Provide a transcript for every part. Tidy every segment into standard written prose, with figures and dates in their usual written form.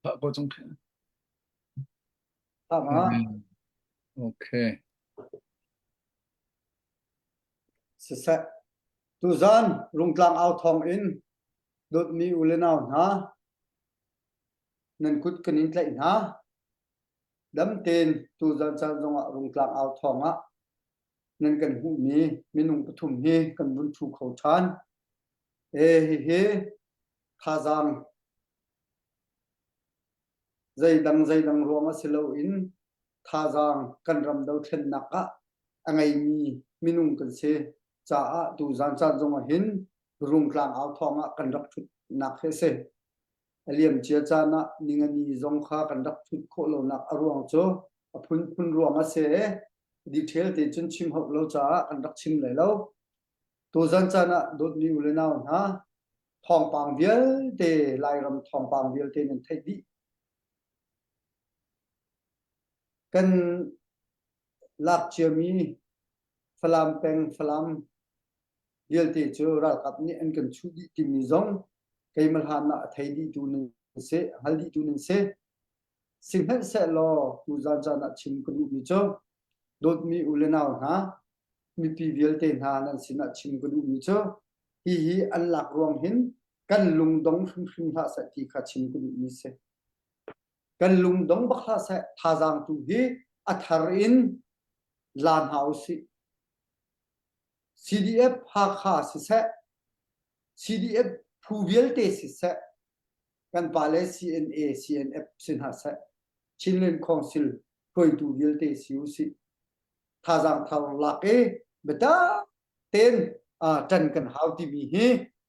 Thah ko cang khi. Thah ma? Okay. Siseh. Tuzan Rungtlang au thawng in dawtmi u le nau hna nan kut kan in tlaih hna. Dam tein tuzan caan zongah Rungtlang au thawng ah nan kan hmuhmi minung pathum hi kan vun ṭhu kho ṭhan. E hihi thazaang zeidang zeidang ruang a si loin thazaang kan ram dothlennak ah a ngeimi minung kan si caah tuzan caan zong ah hin Rungtlang au thawng ah kan rak ṭhutnak hi a si. A liamcia caan ah ningani zong kha kan rak ṭhut khawh lonak a ruang cu a phunphun ruang a si i detail te cun chim hauh lo caah kan rak chim lai lo. Tuzan caan ah dawtmi u le nau hna, thawngpang vialte Lairam thawngpang vialte nan theih dih. Kan lak ciami Falam peng Falam vialte cu ralkap nih an kan chuh dih timi zong keimah hlan ah a thei dihtu nan si, a hngal dihtu nan si. Sihmanhsehlaw tuzan caan ah chim ka duhmi cu dawtmi u le nau hna, mipi vialte hna nan sinah chim ka duhmi cu hihi an lak ruang hin kan lungdong hrimhrim hlah seh ti kha chim ka duhmi si. Kan lungdong bak hlah seh, thazaang tu hi a thar in la hna usih. CDF Hakha siseh, CDF phu vialte siseh, kan pale CNA, CNF si hna seh, Chinland Council hruaitu vialte si usih. Thazaang thar lak i biatak tein ṭan kan hau timi hi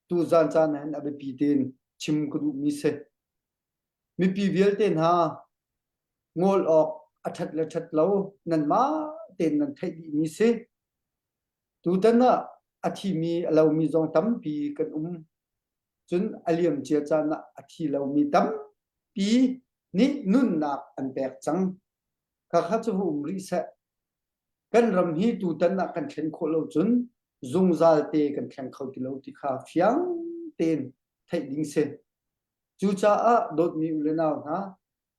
tuzan caan ah hin a biapi tein chim ka duhmi si. Mipi vialte hna ngawl awk a ṭhat le ṭhat lo nanmah tein nan theih dihmi si. Tutan ah a thimi a lomi zong tampi kan um. Cun a liamcia caan ah a thi lomi tampi nih nunnak an pek cang. Khakha cu um rih seh. Kan ram hi tutan ah kan thlen khawh lo cun zungzal te kan thleng kho ti lo ti kha fiang tein theih ding si. Cucaah dawtmi u le nau hna,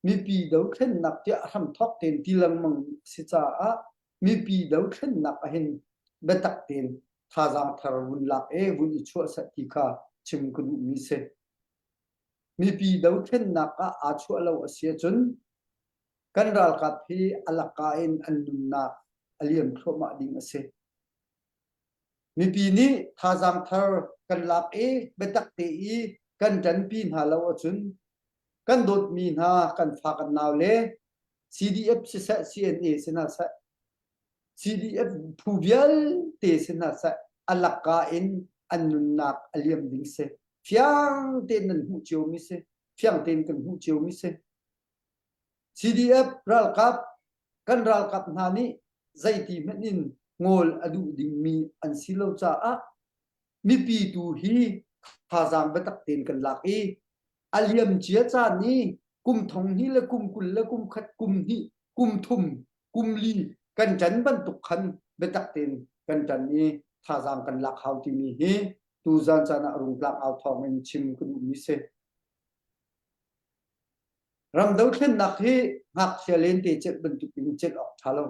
mipi dothlennak tiah hramthawk tein ti lengmang si caah mipi dothlennak ahhin biatak tein thazaang thar vun lak e vun i chuah seh ti kha chim ka duhmi si. Mipi dothlennak ah aa chuah lo a si ahcun kan ralkap hi a laka in an nunnak a liam thluahmah ding a si. Mipi nih thazaang thar kan lak i biatak te i kan ṭanpi hna lo ahcun kan dawtmi hna kan fa kan nau le CDF siseh CNA si hna seh CDF phu vialte si hna seh a lakka in an nunnak a liam ding si. Fiang tein nan hmuh ciomi si. Fiang tein kan hmuh ciomi si. CDF ralkap kan ralkap hna nih zeiti hmanh in ngawl a duh dingmi an si lo caah mipi tu hi thazaang biatak tein kan lak i a liam cia caan i kum thong hnih le kum 20 le kum khat kum hnih kum thum kum li kan ṭan bantuk khan biatak tein kan ṭan i thazaang kan lak hau timi hi tuzan caan ah rungtlak au thawng in chim ka duhmi si. Ram dothlennak hi ngakchia lente celh bantuk in celh awk ṭha lo.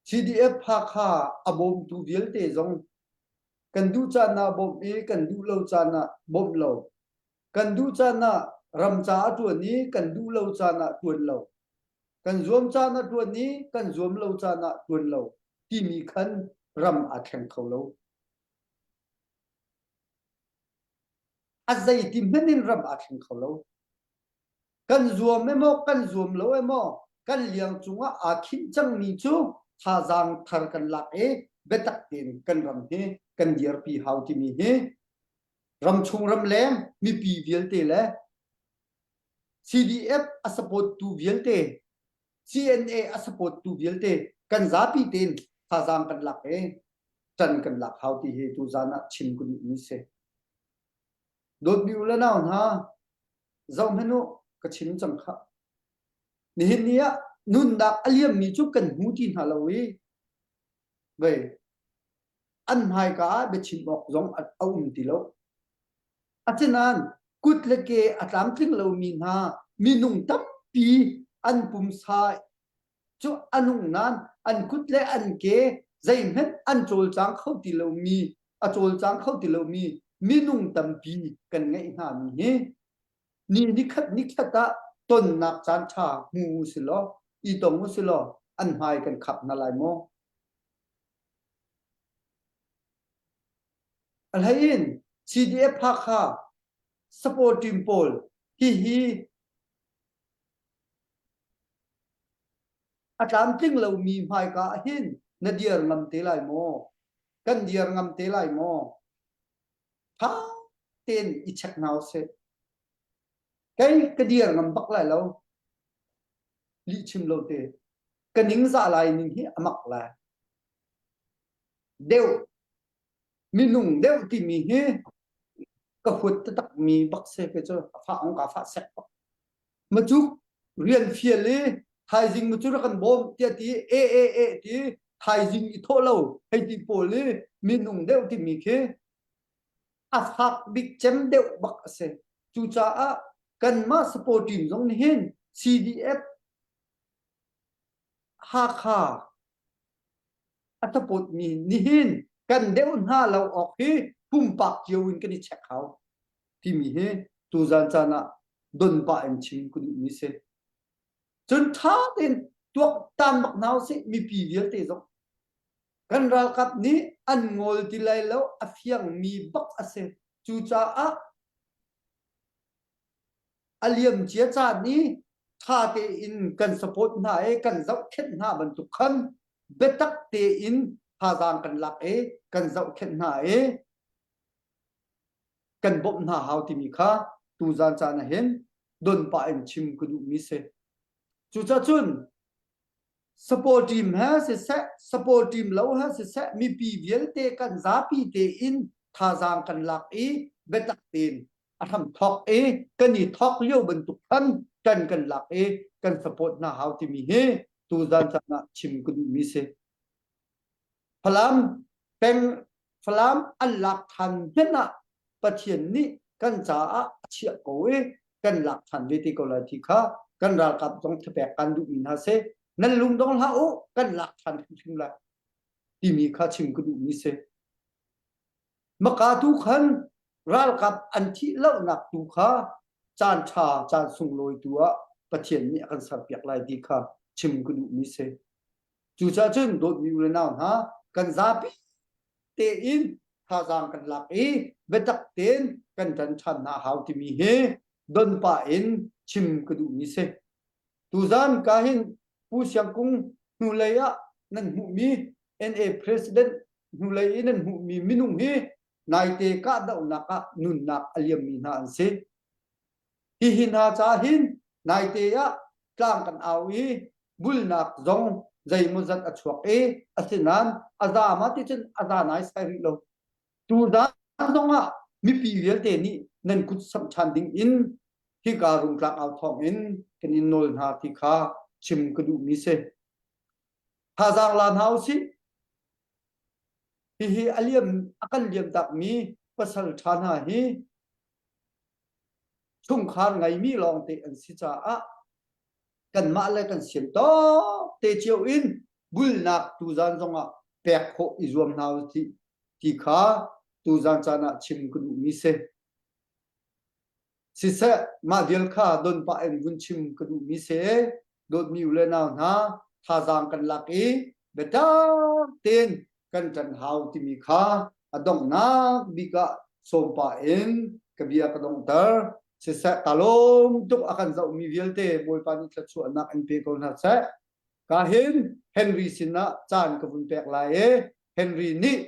CDF Hakha a bawmtu vialte zong kan duh caan ah bawmh i kan duh lo caan ah bawmh lo. Kan duh caan ah ram ca a ṭuan i kan duh lo caan ah ṭuan lo. Kan zuam caan ah ṭuan i kan zuam lo caan ah ṭuan lo timi khan ram aa thleng kho lo. A zeiti hmanh in ram aa thleng kho lo. Kan zuam emaw kan zuam lo emaw kan liang cungah aa khinh cangmi cu thazaang thar kan lak i biatak tein kan ram hi kan dirpi hau timi hi ramchung ramleng mipi vialte le CDF a support tu vialte CNA a support tu vialte kan zapi tein thazaang kan lak i ṭan kan lak hau ti hi tuzan ah chim ka duhmi si. Dawtmi u le nau hna, zoh hmanh u, ka chim cang khah. Nihin ni ah nunnak a liammi cu kan hmu ti hna lo i vei an hmaika ah biachim awk zong a um ti lo. Asinain Kut le ke a tlamtling lomi hna minung tampi an pumsa cu a nung nain an kut le an ke zeihmanh an cawlcang kho ti lomi a cawlcang kho ti lomi minung tampi kan ngeih hna mi hi ni nikhat nikhat ah tonnak caan ṭha hmu u si law i tong u si law an hmai kan khap hna lai maw? A hlei in CDF Hakha support team pawl hihi a tlamtling lomi hmaika ah hin na dir ngam te lai maw? Kan dir ngam te lai maw? Tha tein i check hna usih. Kei ka dir ngam bak lai lo. Lih chim lo te. Ka ningzah lai ning hi a mak lai. Deuh minung deuh timi hi ka huat taktak mi bak se ke cu a fa ong ka fa sek bak. Macuk rian fial i thaizing macu rak kan bawm tiah ti e e e ti thaizing i thawh lo hei ti pawl i minung deuh timi khi a fak bik cem deuh bak a si. Cucaah kanmah support team zong nih hin CDF Hakha a support mi nihin kan deuh hna lo awk hi pumpak cio in kan i check hau timi hi tuzan caan ah don pah in chim ka duhmi si. Cun ṭha tein tuaktan bak hna usih mipi vialte zong. Kan ralkap nih an ngol ti lai lo a fiangmi bak a si. Cucaah a liamcia caan i ṭha tein kan support hna i kan zohkhenh hna bantuk khan biatak tein thazaang kan lak i kan zohkhenh hna i kan bawmh hna hau timi kha tuzan caan ah hin don pah in chim ka duhmi si. Cucaah cun support team he siseh support team lo he siseh mipi vialte kan zapi tein thazaang kan lak i biatak tein a hram thawk i kan i thawk lio bantuk khan kan kan lak i kan support hna hau timi hi tuzan caan ah chim ka duhmi si. Falam peng Falam an lak than hmenh ah Pathian nih kan caah a chiah ko i kan lak than ve te ko lai ti kha kan ralkap zong thapek kan duhmi hna si. Nan lungdong hlah u, kan lak than hrimhrim lai timi kha chim ka duhmi si. Maka tu khan ralkap an thih lonak tu kha caan ṭha caan sunglawi tu ah Pathian nih a kan serpiak lai ti kha chim ka duhmi si. Cucaah cun dawtmi u le nau hna kan zapi tein thazaang kan lak i biatak tein kan ṭan ṭhan hna hau timi hi don pah in chim ka duhmi si. Tuzan ka hin Pu Siang Kung hnulei ah nan hmuhmi NA President hnulei i nan hmuhmi minung hi naite kahdohnak ah nunnak a liammi hna an si. Hihi hna ca hin naite ah tlang kan au i bulnak zong zeimawzat a chuak i asinain a za ma ti cun a za nai sai rih lo. Tuzan zong ah mipi vialte nih nan kut samh ṭhan ding in hika rungtlang au thawng in kan in nawl hna ti kha chim ka duhmi si. Thazaang la hna usih. Hihi a liam a kan liam takmi pasal ṭha hna hi chungkhar ngeimi lawngte an si caah kanmah le kan sian tawk te cio in bulnak tuzan zongah pek khawh i zuam hna usih ti kha tuzan caan ah chim ka duhmi si. Siseh mah vial kha don pah in vun chim ka duhmi si. Dawtmi u le nau hna thazaang kan lak i biatak tein kan ṭan hau timi kha a donghnak bik ah sawm pah in ka bia ka donghter. Siseh ka lawm tuk a kan zohmi vialte Bawipa nih thluachuahnak in pe ko hna seh. Ka hin Henry sinah caan ka vun pek lai i Henry nih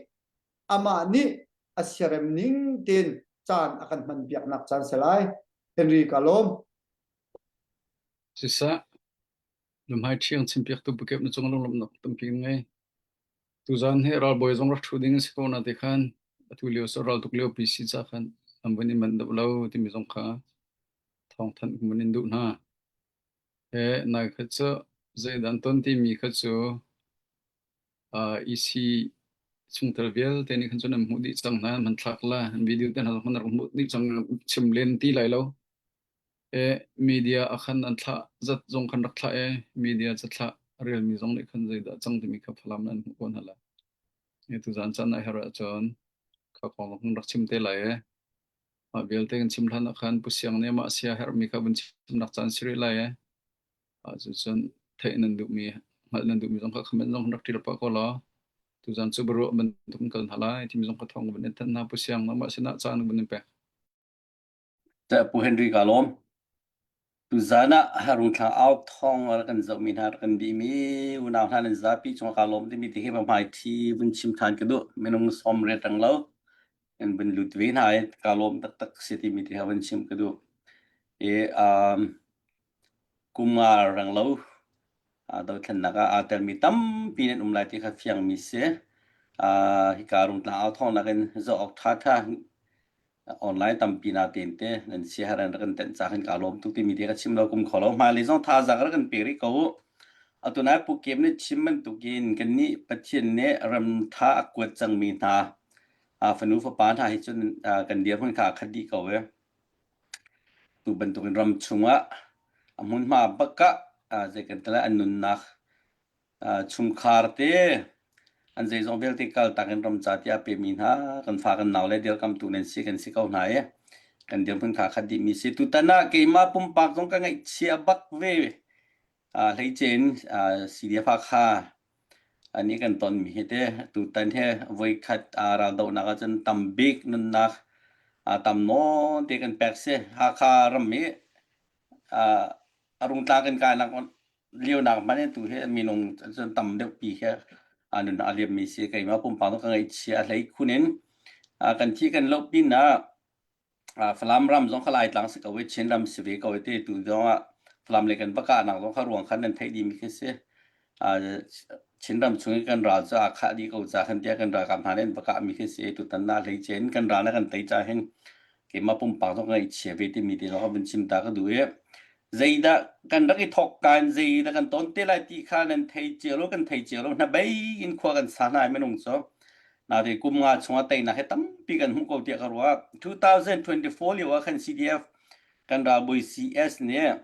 amah nih a siarem ning tein caan a kan hman piaknak caan si lai. Henry ka lawm. Siseh, Lumhai ṭhiang chimpiaktu pukep na cung lunglawmhnak tampi kan ngei. Tuzaan hi ralbawi zong rak ṭhu ding a si ko na ti khan atu lio cu raltuk lio pi si ca khan an vun i manh deuh lo timi zong kha thawngthanh kan vun in duh hna. He nai kha cu zeidah an ton timi kha cu uh, EC. Chungtel vialte nih khan cun an hmuh dih cang hna, an hmanthlak la, an video te hna zong an rak hmuh dih cang, chim len ti lai lo. E, media a khan an thlah zat zong khan rak thlah e, media cathlah a relmi zong nih khan zeidah cang timi kha Falam an hmuh ko hna lai. E, tuzaan caan ah herh ahcun kha kong zong rak chim te lai e. Mah vialte kan chim hlan ah khan Pu Siang nih amah sia herhmi kha vun chimnak caan si rih lai e. Cucun theih nan duhmi, hngalh nan duhmi zong kha comment zong rak ṭial pah ko law tuzaan cu biaruah bantuk in kal hna lai timi zong kha thawng van in thanh hna Pu Siang nangmah sinah caan van in pek. Pu Henry ka lawm. Tuzaan ah Harung thla au thawng a kan zohmi hna kan dihmi unau hna nan zapi cung ka lawm timi ti hi hmai thi vun chim than ka duh. Minung som re tang lo kan vun lut ve hna i ka lawm taktak si timi ti ha vun chim ka duh. I um, Kum nga renglo dothlennak ah aa telmi tampi nan um lai ti kha fiangmi si. Hika Rungtlang au thawng nakin zoh awk ṭhaṭha online tampi na ten te nan siaherh rak kan tenh ca khin kaa lawm tuk timi te ka chim lo kum kho lo. Hmailei zong thazaang rak kan pe rih ko u. Atu nai Pu Kem nih chim bantukin kannih Pathian nih ram ṭha a kuat cangmi hna fanu fapa hna hi cun kan dirhmun kha a khat dih ko e. Tu bantukin ram chungah a hmunhma bak ah zei kan ti lai an nunnak chungkhar te an zeizong vialte kaltak in ram ca tiah pemi hna kan fa kan nau le dirkamtu nan si kan si ko hna i kan dirhmun kha khat dihmi si. Tutan ah keimah pumpak zong ka ngaihchia bak ve. Hleice in CDF Hakha Anih kan tonmi hi te tutan hi voikhat raldohnak ahcun tam bik nunnak tam nawn te kan pek si. Hakha ram i a rungtlang kan kainak lionak hmanh in tu hi minung cun tam deuh pi khi nunnak a liammi si. Keimah pumpak ka ngaihchia a hlei khun in kan thi kan loh pin ah Falam ram zong kha Laitlang si ko i Chin ram si ve ko i ti tu zong ah Falam lei kan va kahnak zong kha ruang khan nan theih dihmi khi si. Chin ram chung i kan ral cu aa khah dih ko ca khan tiah kan ralkap hna nih an va kahmi khi si. Tutan na hleice in kan ral na kan tei ca hin keimah pumpak zong ngaihchia ve timi te zong kha vun chim ta ka duh i zeidah kan rak i thawk kan zeidah kan ton te lai ti kha nan thei cio lo kan thei cio lo hnabei in khua kan sa hna i minung cu Nain kum nga chungah teinak hi tampi kan hmuh ko tiah ka ruah. 2024 lio ah khan CDF kan ralbawi CS nih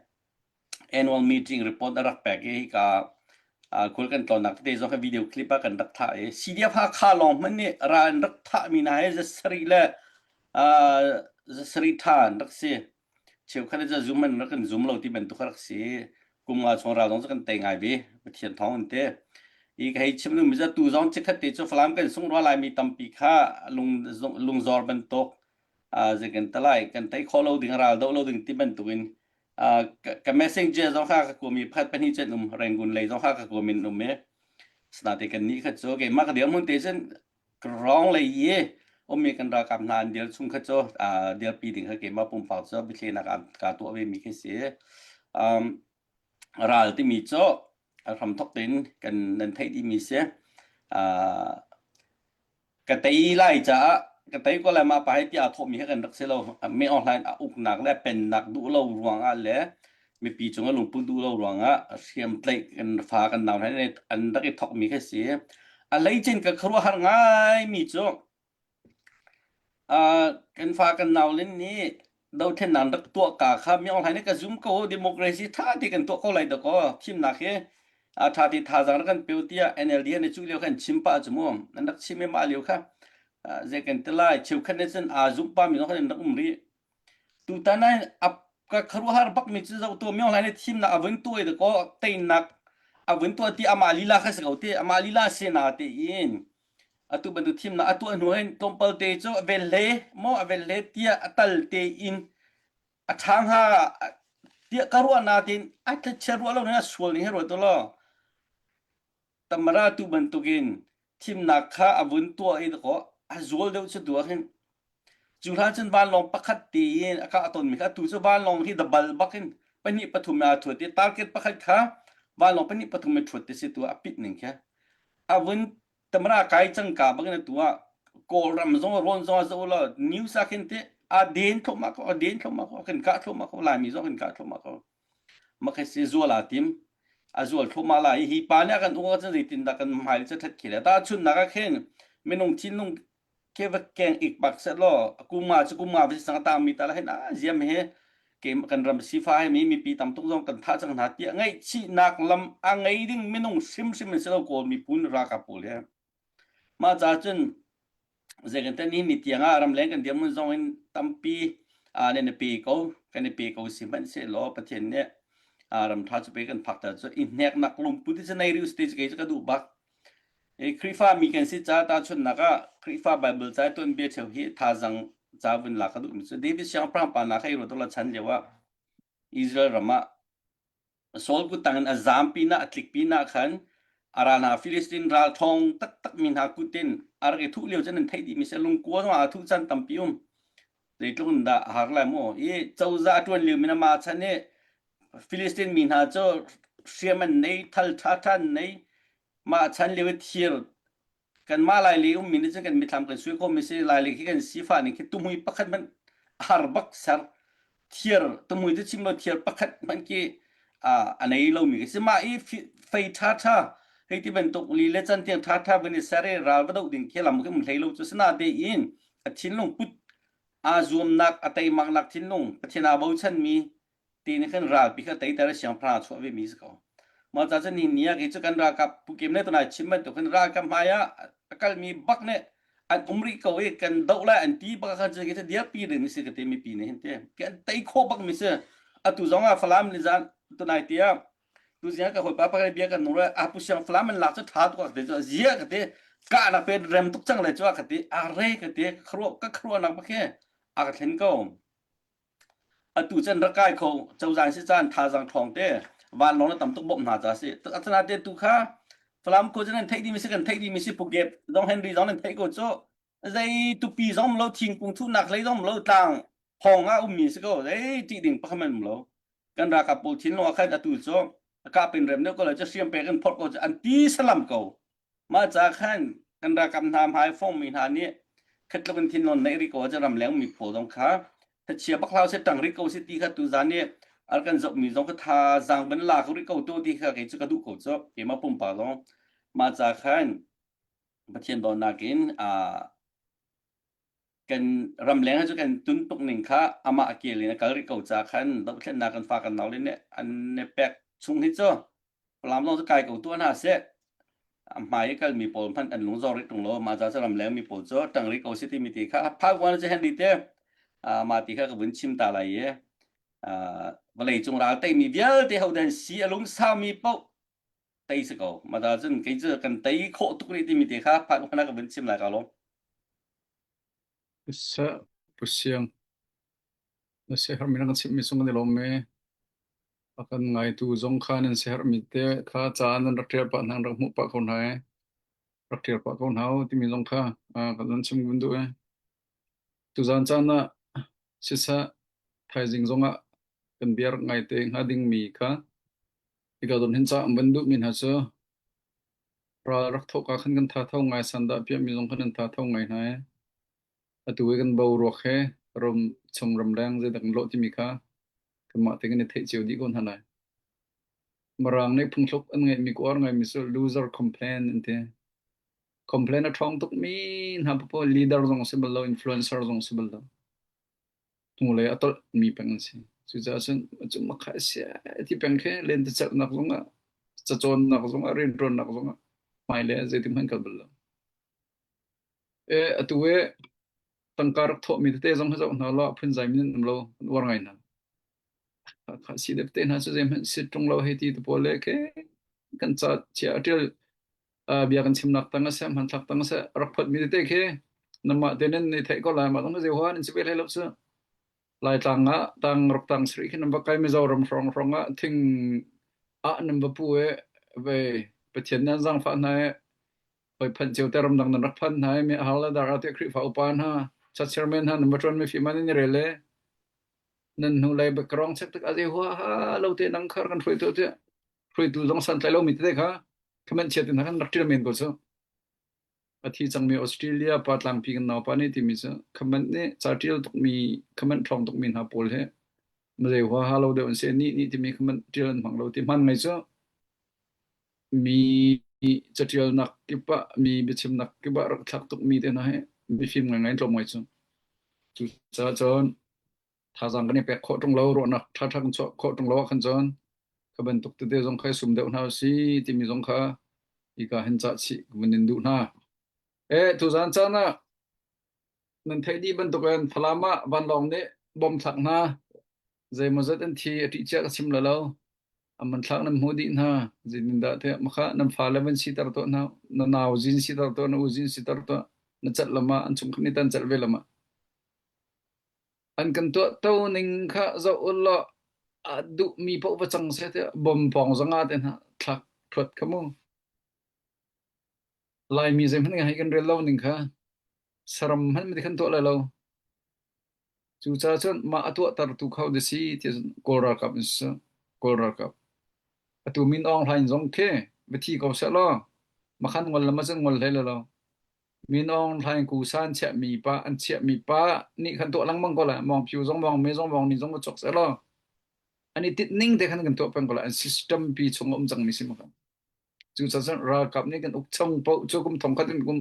annual meeting report a rak pek i hika khual kan tlawnnak tete zong kha video clip ah kan rak thah i CDF Hakha lawng hmanh nih ral an rak thahmi hna hi zasarih le zasarih ṭha an rak si. Cheukhat cu zum an rak kan zum lo ti bantuk a rak si. Kum nga chung ral zong cu kan tei ngai ve. Pathian thawng in te. I ka hei chim duhmi cu tu zong chikkhat te cu Falam kan sung rua laimi tampi kha lung lungzor bantuk zei kan talai kan tei khawh lo ding ral doh lo ding ti bantuk in ka messenger zong kha ka kuami pakhat pahnih cun um Rangoon lei zong kha ka kuami in um i sinate kan nih kha cu keimah ka dirhmun te cun Rawng lei i ummi kan ralkap hna an dir chung kha cu dirpi ding kha keimah pumpak cu biathlinak kaa tuah vemi khi si. Um, ral timi cu a hramthok tein kan nan theih dihmi si. Uh, ka tei lai caah ka tei ko lai mah pa hi tiah thawhmi kha kan rak si lo. Me online a uknak le pennak duh lo ruangah le mipi cung a lungput duh lo ruangah hriamtlaih kan fa kan nau hna nih an rak i thawkmi khi si. A hleicin ka khuaruahhar ngaimi cu uh, kan fa kan nau len nih dothlennak rak tuah ka kha mi online ka zoom ko democracy tha ti kan tuah ko lai da ko thimnak hi a tha ti thazaang rak kan peu tiah NLD an i cuh lio khan chim pa cu mu an rak chim i mah lio kha zei kan ti lai cheukhat nih cun aa zumh pa mi zong khan an rak um rih Tutan ah a ka khuaruahhar bakmi cu zoh tu Myo Hlaing nih thimnak a vun tuah i dakaw teinak a vun tuah ti amah lila kha si ko ti amah lila si na tiin atu bantuk thimnak a tuah hnu hin tlawmpal te cu a velhle maw a velhle tiah a tal tein a ṭha hnga tiah ka ruah natin a thlachiat ruah lo ning a sual ning hi ruat u law Tamara tu bantukin thimnak kha a vun tuah i dakaw a zual deuh cu tu ah hin cu hlan cun vanlawng pakhat tein a kah tawnmi kha atu cu vanlawng hi dabal bak in pahnih pathum aa thuat i target pakhat kha vanlawng pahnih pathum in thuat ti si tu ah a pit ning khi a vun tamara kai cangka bak in atu ah Kawlram zong rawn zong a zoh law news ah khin ti a den thluahmah ko a den thluahmah ko kan kah thluahmah ko Laimi zong kan kah thluahmah ko Makhe zual aa tim. A zual thluahmah lai i hi pa nih a kan uk ahcun zeitindah kan hmai cu ṭhat khi le tahchunhnak ah khin. Minung thinlung ke va keng ik bak seh law kuma cu kuma va si sang tang mi ta la hin a ziam he ke kan ram sifa he mi mipi tam tuk zong kan thah cang hna tiah ngaihchihnak lam a ngei ding minung hrimhrim in si lo kawl miphun ralkap pawl he mah ca cun zei kan tan ni tiang ah ramleng kan dirhmun zong in tampi nan i pe ko kan i pe ko si hmanhsehlaw Pathian nih ram ṭha cu pe kan phak ter cu i hneknak lungput hi cu nei rih usih ti cu ka duh bak Khrihfa mi kan si ca tahchunhnak ah Khrihfa Bible ca tuanbia cheu hi thazang ca vun lak ka duhmi cu David siangpahrang pa hna kha i ruat la chan lio ah Israel ram ah Saul kuttang in a zaam pinah a tlik pinah khan a ral hna Filistin ral ṭhawng taktak mi hna kut in a rak i thuh lio cun an theih dihmi si lungkua zongah aa thuh caan tampi um. Zeitluk in dah a har lai mu. I cozah a ṭuan lio mi mah chan i Filistin mi hna cu hriam an nei, thal ṭhaṭha an nei. Mah chan lio i thir kanmah Lailei ummi nih cun kan mithlam kan sui khawhmi si Lailei khi kan sifah ning khi tuhmui pakhat hmanh a har bak ser thiar tuhmui cu chim lo thiar pakhat hmanh khi a nei lomi khi si mah i fei ṭha ṭha hei ti bantuk li le can tiang ṭha ṭha van i ser i ral va doh ding khi lam khi um hlei lo cu sinatein a thinlung put aa zuamnak a teimaknak thinlung Pathian aa bochanmi ti nih khan ralpi kha teiter i siangpahrang a chuah ve mi si ko. Mah ca cun ni ni ah kei cu kan ralkap Pu Kim le tunai chim bantuk khin ralkap hmai ah a kalmi bak nih an um rih ko i kan doh lai an ti bak khan cu kei cu dirpi ding si ka ti mipi nih hin ti kan tei khawh bak mi si atu zong ah Falam ni zan tunai tiah tu zing ka hawipa pakhat bia kan nung a pu siang Falam an lak cu tha tuk ka ti cu zia ka ti ka nak pe rem tuk cang le cu ka ti a re ka ti ka kharuah nak bak hi a ka thlen ko Atu cun rak kai kho cozah si caan thazaang ṭhawng te vanlawng le tam tuk bawmh hna ca si. Asinain tu kha Falam khua cu nan theih dihmi si kan theih dihmi si Phuket zong Henry zong nan theih ko cu. Zei tupi zong um lo thingkung thuhnak hlei zong um lo tlang hawng ah ummi si ko zei ṭih ding pakhat hmanh um lo. Kan ralkap pawl thinlung ah khan atu cu a kap in rem deuh ko lo cu hriam pek in phorh ko cu an ti salam ko. Mah ca khan kan ralkap hna hmai fongmi hna nih khatluk in thinlung neih rih ko ahcun ramleng mi pawl zong kha thachia bak hlah usih ṭang rih ko usih ti kha tuzaan nih a kan zohmi zong kha thazaang van la ko rih ko tu ti kha kei cu ka duh ko cu keimah pumpak zong mah ca khan Pathian dawtnak in kan ramleng cu kan tun tuk ning kha amah a kel in a kal rih ko ca khan dohthlennak kan fa kan nau le nih an i pek chung hi cu Falam zong cu kai ko tuah hna seh a hmai i kalmi pawl hmanh an lung zor rih ṭung lo mah ca cu ramleng mi pawl cu ṭang rih ko si timi ti kha phak wan cu Henry te mah ti kha ka vun chim ta lai i vawlei cung ral teimi vialte hodan si a lung saumi paoh tei si ko mah ta cun kei cu kan tei khawh tuk rih timi te kha phak wan ka vun chim lai ka lawm Sa Pu Siang, na siaherhmi na kan chimhmi cung kan i lawm e. A kan ngaitu zong kha nan siaherhmi te kha ca nan rak ṭial pah hna, rak hmuh pah ko hna e. Rak ṭial pah ko hna u timi zong kha kan nan chim vun duh e. Tuzaan caan ah siseh thaizing zongah kan bia rak ngai te hnga dingmi kha hika zawn hin ca an van duhmi hna cu Ral rak thawh ka khan kan thatho ngai sandah piahmi zong khan an thatho ngai hna i atu i kan boruak he ram chung ramleng zeidah kan lawh timi kha kanmah te kan i theih cio dih ko hna lai. Mirang nih phungthluk an ngeihmi ka uar ngaimi cu loser complain an ti. Complain a ṭhawng tukmi hna paoh leader zong a si bal lo, influencer zong a si bal lo. Hnulei a tolhmi peng an si. Cucaah cun cu makha a si ti peng khi lentecelhnak zongah cacawnnak zongah rianṭuannak zongah hmailei ah zeitik hmanh kal bal lo. E, atu i tangka rak thawhmi tete zong hi zoh hna law phunzai min an um lo, an uar ngai hna. Kha si dep te hna cu zeihmanh si ṭung lo hei ti te pawl le ke kan ca chia a ṭial bia kan chimnak tang a seh hmanthlak tang a seh rak photmi tete khi namah te nan i theih ko lai mah zong zei huan in si ve hlei lo cu Laitlang ah tang rak tang sri khi nan va kai Mizoram hrawng hrawng ah thing ah nan va pu e ve Pathian nan zangfah hna e hoi phanh cio te ramdang nan rak phan hna e mi hal le dar ate Khrihfa upa hna chat chairman hna nan va ṭuan mi fim an i rel e nan hnu lei background check tik a zei hua ha lo te nang khar kan hruai tu te hruaitu zong san tlai lo mi tete kha comment chiat in khan rak ṭial men ko cu a thi cangmi Australia pa tlangpi kan naupa nih timi cu comment nih ca ṭial tukmi comment ṭhawng tukmi hna pawl hi mazei huaha lo deuh an si nih nih timi comment ṭial an hmang lo ti hman ngai cu mi caṭialnak kip ah mi biachimnak kip ah rak thlak tukmi te hna hi mifim ngaingai an tlawm ngai cu. Cucaah cun thazaang kan i pek khawh ṭung lo, ruahnak ṭhaṭha kan chuah khawh ṭung lo ahkhan cun kha bantuk tete zong kha i sum deuh hna usih timi zong kha hika hin cah chih ka vun in duh hna. Eh, tuzaan caan ah nan theih dih bantukin Falam ah vanlawng nih bom thlak hna zeimawzat an thi a ṭih cia ka chim la lo. A man thlak nan hmuh dih hna. Zeitindah tiah makha nan fale van siter tuah hna, na nau zin siter tuah, na u zin siter tuah, na celh lam ah an chungkhat nih tan celh ve lam ah. An kan tuahto ning kha zoh u law a duhmi paoh va cang seh tiah bom pawng zong ah te hna thlak thuat kha mu. Laimi zeihmanh hei kan rel lo ning kha saram hmanh mati khan tuah lai lo. Cucaah cun mah a tuahtertu kho na si tiah cun Kawl ralkap in si. Kawl ralkap. Atu Min Aung Hlaing zong khi va thi ko seh law makhan ngol lam ah cun ngol hlei lai lo. Min Aung Hlaing kusa an chiahmi pa an chiahmi pa nih khan tuah lengmang ko lai. Mawng Phyu zong Mawng Me zong Mawng Ni zong va chuak seh law an i tinh ning te khan kan tuah peng ko lai. An system pi chung a um cangmi si ma khan. Cucaah cun ralkap nih kan uk chung paoh cu kum thong khat in kum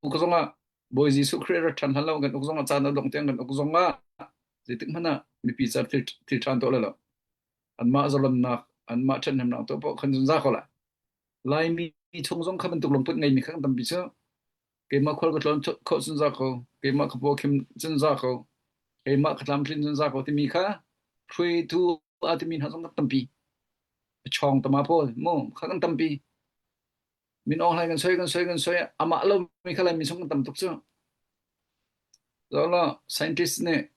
uk zongah Bawi Jesuh Khrih rat ṭhan hlan lo kan uk zongah caan a dongh tiang kan uk zongah zeitik hmanh ah mipi ca thil thil ṭhan tuah lai lo. Anmah zalonnak, anmah ṭhathnemnak tuah paoh khan zungzal ko lai. Laimi chung zong kha bantuk lungput ngeimi kha kan tampi cu. Keimah khual ka tlawn khawh zungzal ko, keimah ka paw khim zungzal ko, keimah ka tlamtlin zungzal ko timi kha hruaitu a timi hna zong kan tampi. A chawng tama pawl mu kha kan tampi. Min Aung Hlaing kan soi kan soi kan soi amah lo mi kha Laimi chung kan tam tuk cu. Zoh scientist nih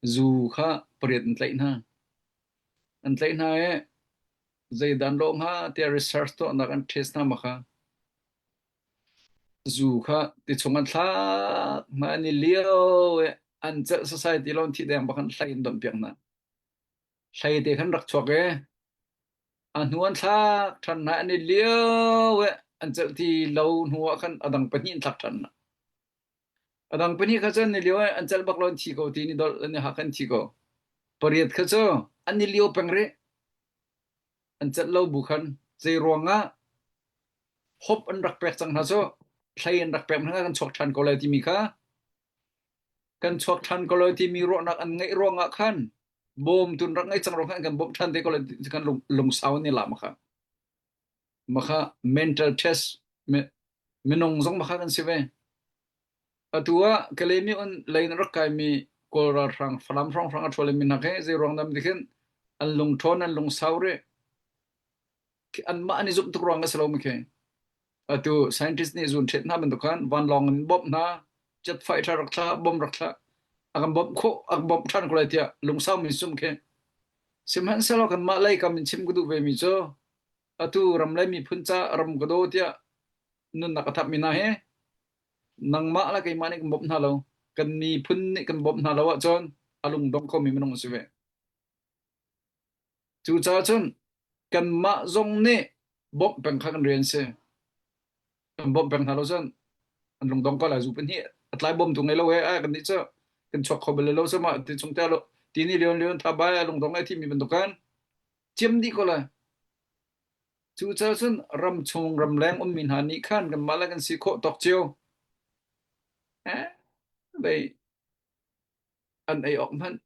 zu kha pariat an tlaih hna. An tlaih hna i zeidan lawh hnga tiah research tuahnak an test hna ma kha. Zu kha ti chung an thlak hna an i lio i an celh society lo an thih deng bak an hlei an donh piak hna. Hlei te khan rak chuak i A hnu an thlak ṭhan hna an i lio i an celh ti lo hnu ah khan a dang pahnih an thlak ṭhan hna. A dang pahnih kha cu an i lio i an celh bak lo an thi ko ti ni dolh an i hak an thi ko. Pariat kha cu an i lio peng rih. An celh lo bu khan zei ruangah hop an rak pek cang hna cu hlei an rak pek hna kan chuak ṭhan ko lai timi kha kan chuak ṭhan ko lai timi ruahnak an ngeih ruangah khan bawmtu rak ngei cang ruangah kan bawmh ṭhan te ko lai ti kan lungsau ni la makha makha mental test minung zong makha kan si ve atu ah Kalemi un lei na rak kai mi Kawl ralhrang Falam hrawnghrang a ṭhual mi hna khi zei ruang dam ti khin an lungṭhawn an lungsau rih anmah an i zumh tuk ruang a si lo mi khi Atu scientist nih zun ṭhet hna bantuk khan vanlawng in bawmh hna, jet fighter rak thlah, bomb rak thlah, a kan bawmh khawh, a kan bawmh ṭhan ko lai tiah lungsau mi sum khi. Sihmanhsehlaw kanmah lei kam in chim ka duh ve mi cu atu ram le miphun ca ram ka daw tiah nunnak a thap mi hna hi nangmah le keimah nih kan bawmh hna lo. Kan miphun nih kan bawmh hna lo ahcun a lungdong khomi minung a si ve. Cucaah cun kanmah zong nih bawmh peng kha kan rian si. Kan bawmh peng hna lo cun an lungdong ko lai zu pahnih a tlai bawmtu ngei lo he ai kan nih cu kan chuak kho bal lo cu mah ti chung te lo ti ni lion lion tha bai lungdong ai thimi bantuk kan ciam dih ko lai. Cucaah cun ram chung ramleng ummi hna nih khan kanmah le kan si khawh tawk cio. Eh, bei an ei awk hmanh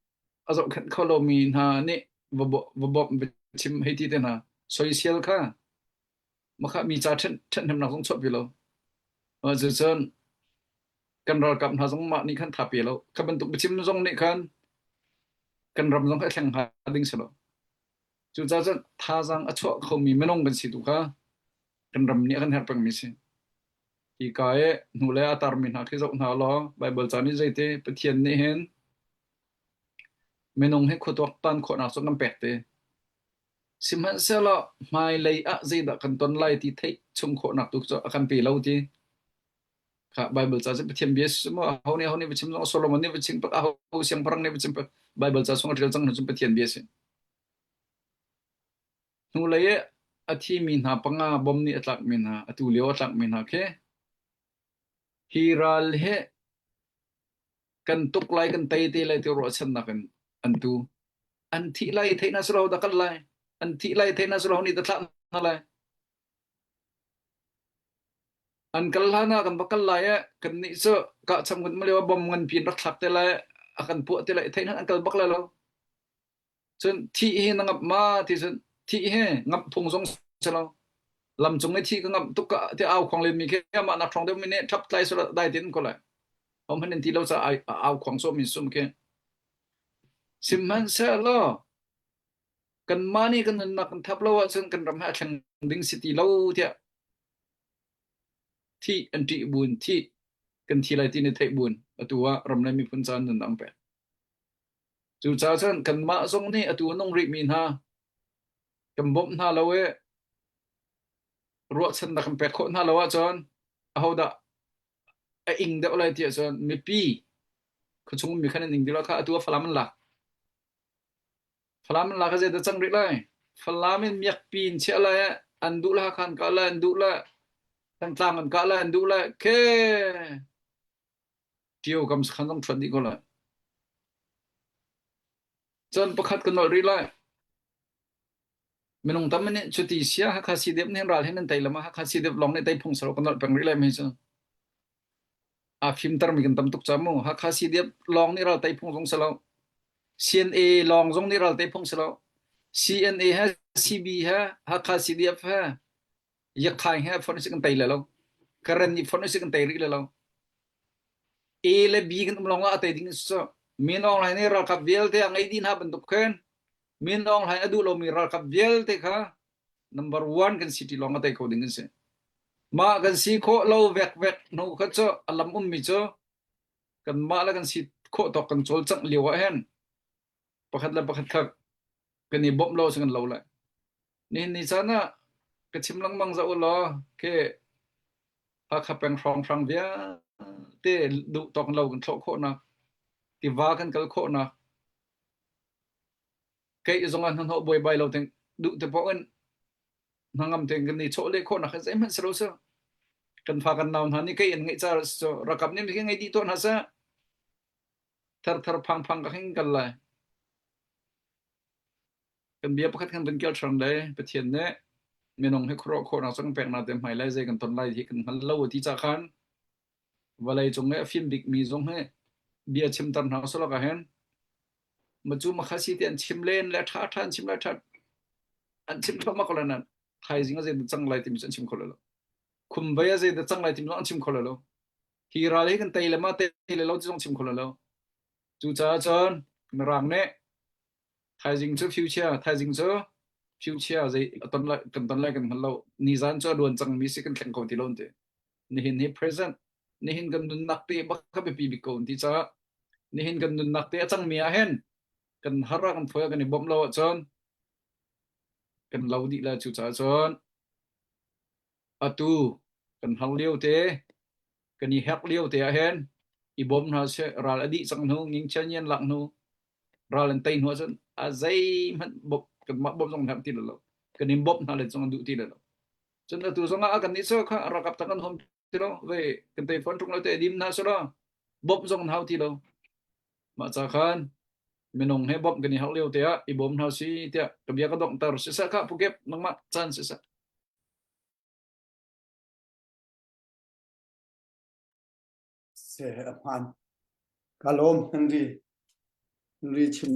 a zohkhenh kho lomi hna nih va va bawmh va chim hei ti te hna soisel kha makha mi ca ṭhathnemnak zong chuahpi lo cucun kan ralkap hna zong mah nih khan tha pe lo kha bantuk biachim zong nih khan kan ram zong kha thleng hnga ding si lo cucaah cun thazaang a chuah khomi minung kan si tu kha kan ram nih a kan herh pengmi si Hika i hnulei a tarmi hna khi zoh hna law Baibal ca nih zeiti Pathian nih hin minung hi khua tuaktan khawhnak cu kan pek te. Sihmanhsehlaw hmailei ah zeidah kan ton lai ti theih chung khawhnak tu cu a kan pe lo ti. Kha Baibal ca cu Pathian bia si maw aho nih aho nih va chim zong Solomon nih va chim pak aho siangpahrang nih va chim pak Baibal ca chung a ṭial cang hnu cun Pathian bia si. Hnulei i a thimi hna panga bom nih a tlakmi hna, atu lio a tlakmi hna khi hi ral hi kan tuk lai kan tei te lai ti ruahchannak in an tu. An thih lai theih na si lo dah kal lai. An thih lai theih na si lo nih dah thlah hna lai. An kal hlan ah kan va kal lai i kannih cu kahcham kan um lio ah bom nganpi in rak thlak te lai, a kan puah te lai theih hlan an kal bak lai lo. Cun thih hi na ngamh ma ti cun thih hi ngamh phung zong si lo. Lam cung i thih ka ngamh tuk ka ti au khuang len mi khi amah nak ṭhawng deuh mi nih ṭhap tlai sula dai tin ko lai. Hom han in ti lo ca au khuang sawh mi sum khi. Sihmanhsehlaw kanmah nih kan nunnak kan thap lo ahcun kan ram hi a thleng ding si ti lo tiah Thih an ṭih buin thih kan thi lai ti na theih buin atu ah ram le miphun ca nunnak an pek. Cucaah cun kanmah zong nih atu a nung rihmi hna kan bawmh hna lo i ruahchannak kan pek khawh hna lo ahcun ahodah a ing deuh lai ti ahcun mipi khuachung ummi khan an ing ti lo kha atu ah Falam an lak. Falam in lak a zeidah cang rih lai? Falam in miakpi in chiah lai an duh la khan kah lai an duh la Thantlang an kah lai an duh lai ke Ṭio kam sakhan zong ṭhuat dih ko lai. Cun pakhat ka nolh rih lai. Minung tam nih cuti sia Hakha CDF nih ral hin an tei lama Hakha CDF lawng nih tei phung saro ka nolh peng rih lai mi cu. Aa fimtermi kan tam tuk ca mu. Hakha CDF lawng nih ral tei phung zong si lo. CNA lawng zong nih ral tei phung si lo. CNA he CB he Hakha CDF he Yakhai he fonh si kan tei le lo. Karen nih fonh si kan tei rih le lo. A le B kan um lawng ah a tei ding cu. Min Aung Hlaing nih ralkap vialte a ngei dih hna bantuk khin Min Aung Hlaing a duh lomi ralkap vialte kha number one kan si ti lawng a tei kho ding an si. Mah kan si khawh lo vekvek hnu kha cu a lam ummi cu kanmah le kan si khawh tawk kan cawlcangh lio ah hin pakhat le pakhat kha kan i bawmh lo si kan lo lai. Nihin ni caan ah ka chim lengmang za u law khi Hakha peng hrawnghrang vialte duh tawk lo kan thlawh khawhnak tiva kan kal khawhnak kei zong ah hnahnawh buaibai lo ting duh te poh in hnangam tein kan i chawhleh khawhnak kha zeihmanh si lo si. Kan fa kan nau hna nih kei an ngeih ca cu rakap nih khi ngei dih tuah hna seh. Thar thar phang phang ka hing kal lai. Kan bia pakhat kan vun kel ṭhan le Pathian nih minung hi khuaruah khawhnak cu kan pek na te hmai lai zei kan ton lai hi kan hngal lo ti ca khan vawlei cung i a fim bikmi zong hi bia chimter hna usih ah hin macu makha si ti an chim len le ṭha ṭha an chim le ṭha an chim thluahmah ko lai nain thaizing a zeidah cang lai timi cu an chim kho lo. Khumvei a zeidah cang lai timi zong an chim kho lo. Hi ral hi kan tei le ma tei le lo ti zong chim kho lo. Cucaah cun Mirang nih thaizing cu future thaizing cu future zei a ton lai kan ton lai kan hngal lo. Nizan cu a luan cangmi si kan thleng kho ti lo an ti. Nihin hi present nihin kan nunnak te bak kha biapi bik ko an ti caah nihin kan nunnak te a cangmi ah hin kan har ah kan phuai ah kan i bawmh lo ahcun kan lo dih lai cucaah cun atu kan har lio te kan i hek lio te ah hin i bawm hna seh ral a dih cang hnu ngingchian yan lak hnu ral an tei hnu ahcun a zeihmanh bawmh kanmah bawmh zong herh ti lo kan in bawmh hna le zong an duh ti lo cun atu zong ah kan nih cu kha ralkap tak kan hom ti lo ve kan tei fawn ṭung lo te dim hna su lo bawmh zong an hau ti lo mah ca khan minung he bawmh kan i harh lio te ah i bawm hna si tiah ka bia ka donghter siseh kha pukep nangmah caan siseh Se a hmaan. Ka lawm Henry. Henry chim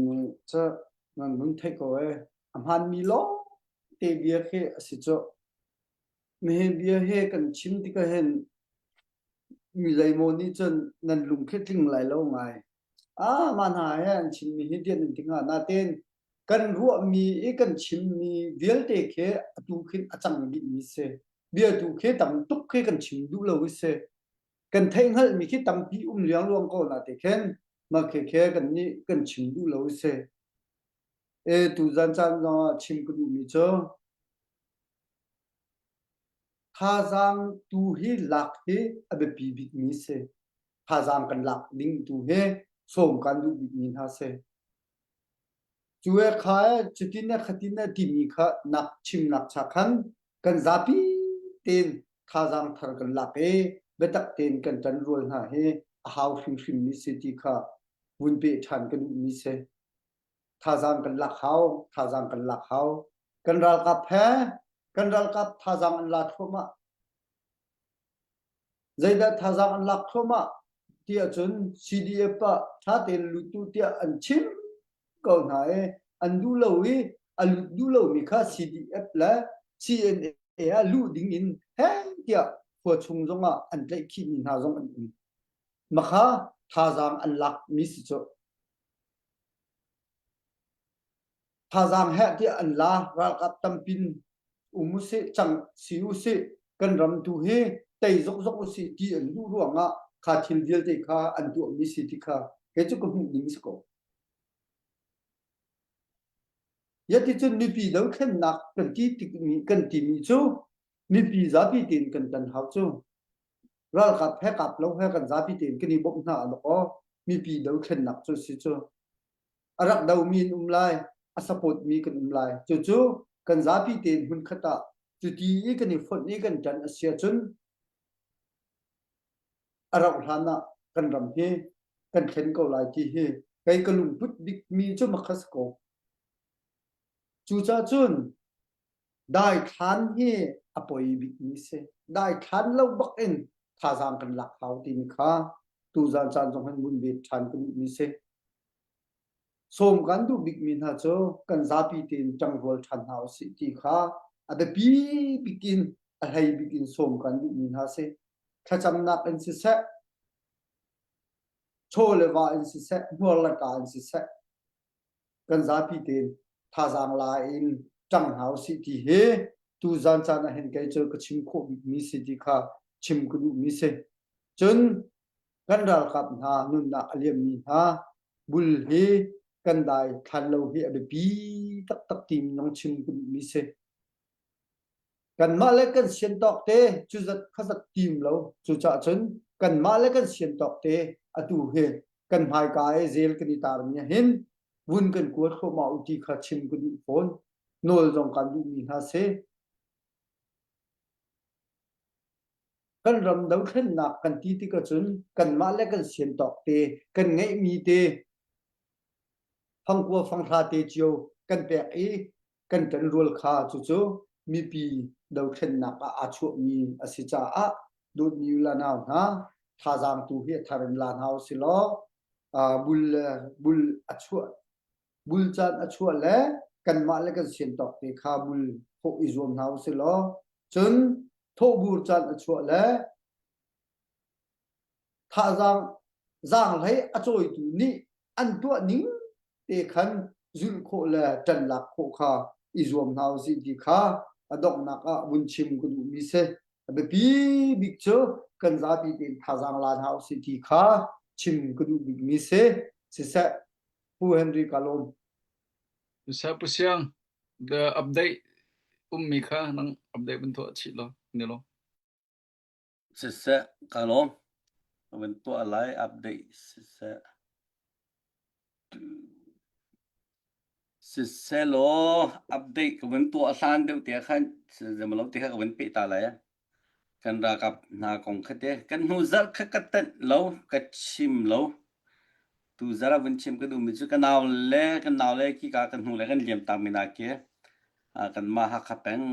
cu nan hun theih ko ee. A hmaanmi lawng te bia khi a si cu. Nihin bia he kan chim tikah hin mi zeimaw nih cun nan lung khi tling lai lo ngai. Ah, mah hna he an chimmi hi tiah nan ti hnga. Natein kan ruahmi i kan chimmi vialte khi atu khin a cang dihmi si. Bia tu khi tam tuk khi kan chim duh lo i si. Kan theihhngalhmi khi tampi um liangluang ko na te khin mah khi khi kan nih kan chim duh lo i si. E tuzan caan zong ah chim ka duhmi cu Thazaang tu hi lak hi a biapi bikmi si. Thazaang kan lak ding tu hi sawm kan duh bikmi hna si. Cu e kha e cutin e khatin e timi kha nak chimnak cha khan kan zapi tein thazaang thar kan lak i biatak tein kan ṭanrual hna hi a hau hrimhrimmi si ti kha vun peh ṭhan ka duhmi si. Thazaang kan lak hau, thazaang kan lak hau. Kan ralkap he kan ralkap thazaang an la thluahmah. Zeidah thazaang an lak thluahmah ti ahcun CDF ah ṭha tein lut u tiah an chim ko hna i an duh lo i a lut duh lomi kha CDF le CNA ah luh ding in heh tiah khua chung zongah an tlaihkhihmi hna zong an um. Makha thazaang an lakmi si cu. Thazaang heh tiah an la ralkap tampin um usih cang si usih kan ram tu hi tei zokzok usih ti an duh ruangah kha thil vialte kha an tuahmi si ti kha kei cu ka hmuh ning si ko. Yaticun mipi dothlennak kan ti tikmi kan timi cu mipi zapi tein kan tan hau cu. Ralkap he kap lo he kan zapi tein kan i bawmh hna a mipi dothlennak cu si cu. A rak domi an um lai, a support mi kan um lai. Cucu kan zapi tein hmunkhat ah cuti i kan i fonh i kan ṭan a si ahcun a rauh hlan ah kan ram hi kan thlen ko lai ti hi kei ka lungput bikmi cu makha si ko. Cucaah cun daithlan hi a poi bikmi si. Daithlan lo bak in thazaang kan lak hau timi kha tuzaan caan zong hin vun bet ṭhan ka duhmi si. Sawm kan duh bikmi hna cu kan zapi tein ṭangrual ṭhan hna usih ti kha a biapi bik in a hlei bik in sawm kan duhmi hna si. Thlacamnak in siseh, chaw le va in siseh, hmuar le ka in siseh, kan zapi tein thazaang la in ṭang hna usih ti hi tuzan caan ah hin kei cu ka chim khawh bikmi si ti kha chim ka duhmi si. Cun kan ralkap hna nunnak a liammi hna bul hi kan dai thlan lo hi a biapi taktak ti nong chim ka duhmi si. Kanmah le kan sian tawk te cu zat khazat tim lo cucaah cun kanmah le kan sian tawk te atu hi kan hmaika i zel kan i tarmi ah hin vun kan kuat thluahmah u ti kha chim ka duh fawn nawl zong kan duhmi hna si. Kan ram dothlennak kan ti tik ahcun kanmah le kan sian tawk te kan ngeihmi te fangkua fanghra te cio kan pek i kan ṭanrual kha cucu mipi dothlennak ah aa chuahmi a si caah dawtmi u le nau hna thazaang tu hi a thar in la hna usih law bul bul a chuah bul caan a chuah le kanmah le kan sian tawk te kha bul thawh i zuam hna usih law cun thawhbur caan a chuah le Thazaang zaanghlei a cawitu nih an tuah ning te khan zulh khawh le ṭan lak khawh kha i zuam hna usih ti kha a donghnak ah vun chim ka duhmi si. A biapi bik cu kan zapi tein thazaang la hna usih ti kha chim ka duh bikmi si. Siseh, Pu Henry ka lawm. Siseh, Pu Siang, the update ummi kha nang update vun tuah chih law, ni law. Siseh, ka lawm. Ka van tuah lai update siseh. Siseh law update ka van tuah hlan deuh te khan zemalo te kha ka van peh ta lai. Kan ralkap hna kong kha te kan hnu zarh kha ka tanh lo, ka chim lo. Tu zarh ah vun chim ka duhmi cu ka nau le kan nau le khika kan hnu le kan liam tak mi hna khi kanmah Hakha peng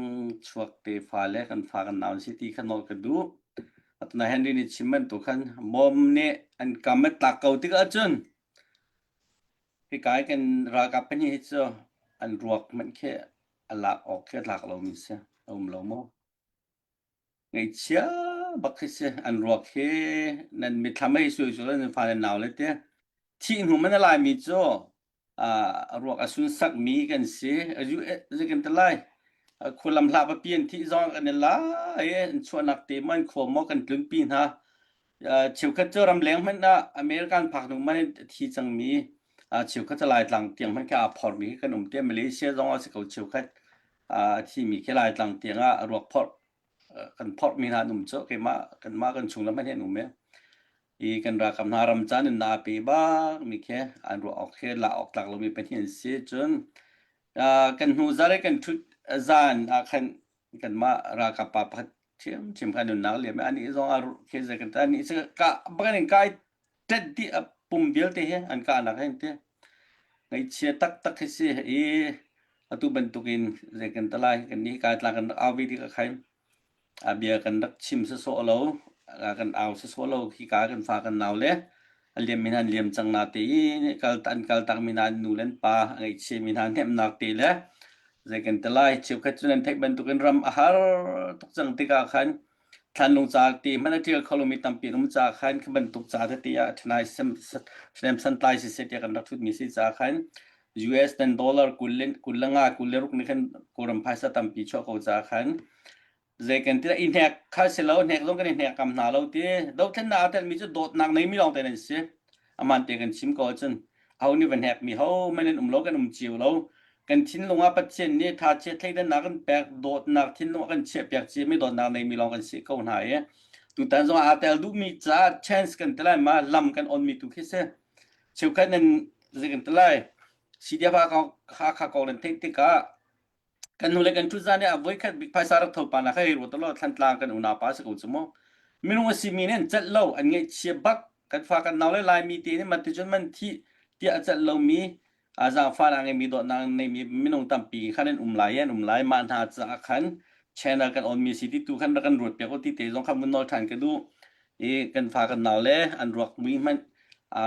chuak tefa le kan fa kan nau an si ti kha nawl ka duh. Atuna Henry nih chim bantuk khan bom nih an kam an tlak ko tik ahcun hika i kan ralkap pahnih hi cu an ruak hmanh khi a lak awk khi a tlak lomi si a um lo maw? Ngaihchia bak khi si an ruak hi nan mitthlam hei sui sui nan fa nan nau le te thih hnu man a laimi cu a ruak a sunsakmi kan si zei kan ti lai khualam hla papi an thih zong kan i lai an chuahnak te maw an khua maw kan tlunpi hna cheukhat cu ramleng hmanh ah American phak hnu man a thi cangmi cheukhat cu Laitlang tiang hmanh khi aa phormi kan um te Malaysia zong a si ko cheukhat a thimi khi Laitlang tiang ah ruak phorh kan phorhmi hna an um cu keimah kanmah kan chung lam an um e i kan ralkap hna ram caan in na pe bak mi khi an ruah awk khi la awk tlak lomi pahnih an si cun kan hnu zar i kan thut zan ah khan kanmah ralkap pa pakhat ṭhiamṭhiam kha nunnak liam i anih zong a khi zei kan anih cu ka bakan in kai ṭet dih a pum vialte hi an kahnak hin ti ngaihchia taktak hi si i atu bantukin zei kan ta lai kan nih kai tlang kan rak au ve ti ka khaim a bia kan rak chim sawsawh lo. Kan au sawsawh lo khi ka kan fa kan nau le a liam mi hna an liam cang na te i kal an kal tak mi hna an nu le an pa a ngaihchia mi hna hnemhnak te le zei kan ti lai cheukhat cu nan theih bantukin ram a har tuk cang tikah khan thlanlung ca te hmanh a ṭial kho lomi tampi an um caah khan khi bantuk ca tete ah ṭhenai sem ṭhenem santlai siseh tiah kan rak ṭhutmi si caah khan US nan dollar 25 26 nih khan Kawlram phaisa tampi chuah ko caah khan zei kan ti i hnek kha si lo hnek zong kan i hnek kam hna lo ti dothlennak aa telmi cu dawtnak neimi lawng te nan si aman te kan chim ko ahcun aho nih va hnek mi ho men an um lo kan um cio lo kan thinlung ah Pathian nih tha chia thleidannak kan pek dawtnak thinlung a kan chiah piak cia mi dawtnak neimi lawng kan si ko hna i tutan zong aa tel duhmi caah chance kan ti lai ma lam kan on mi tu khi si cheukhat nan zei kan ti lai CDF Hakha kong nan theih tikah Kan hnulei kan ṭhut zan i a voikhat bik phaisa rak tho pa na hei ruat law Thlantlang kan unau pa si ko cu mu. Minung a simi nih an celh lo, an ngaihchia bak. Kan fa kan nau le Laimi te nih man ticun man thih tiah a celh lomi zaangfah a ngeimi dawtnak a ngeimi minung tampi khan an um lai i an um lai. Mah hna caah khan channel kan on mi si ti tu khan rak kan ruat piak u ti te zong kha vun nawl ṭhan ka duh. I kan fa kan nau le an ruak mui hmanh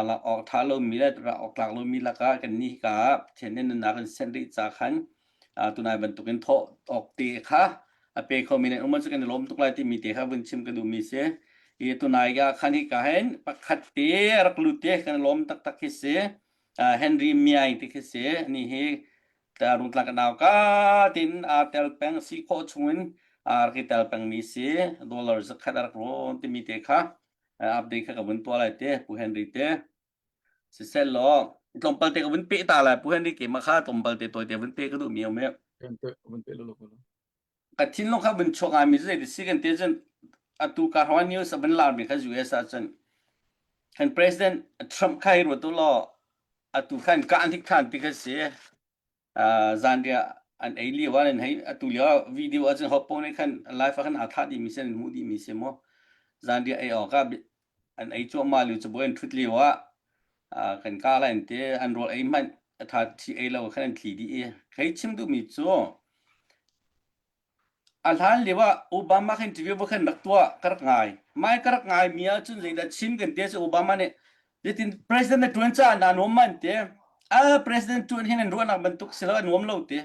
lak awk ṭha lomi le rak awk tlak lomi lakah kan nih hika ah Pathian nih nunnak kan senh rih ca khan tunai bantukin thawh awk te kha a pe khomi nan um cu kan i lawm tuk lai timi te kha vun chim ka duhmi si. I tunai ka khan hi ka hin pakhat te rak lut te kan lawm taktak khi si. Henry Miai ti khi si. Ni hi rungtlang ka nau ka tin aa tel peng si khawh chungin aa rak i tel pengmi si. Dollar zakhat a rak rawn timi te kha update kha ka vun tuah lai te Pu Henry te. Siseh law tlawmpal te ka vun peh ta lai Pu Henry keimah kha tlawmpal te tawi te vun peh ka duh mi um i. Vun peh lo lo. Ka thinlung kha vun chuak ngai mi zei ti si kan te cun atu ka hrawan news a vun lar mi kha US ah cun kan President Trump kha hi ruat u law atu khan ka an hik than ti kha si. Zanriah an ei lio ah an hei atu lio ah video ah cun hoppo nih khan live ah khan aa thah dihmi si an hmuh dihmi si mu zanriah ei awk ah an ei cuahmah lio cabuai an ṭhut lio ah kan ka lai an ti an rawl ei hmanh a tha thi ei lo khan an thli dih i kei chim duhmi cu A hlan lio ah Obama kha interview va khan rak tuah ka rak ngai. Mai ka rak ngai mi ahcun zeidah chim kan ti ahcun Obama nih zeitin president na ṭuan caah naa nuam ma an ti. A president ṭuan hin an ruahnak bantuk si lo a nuam lo ti.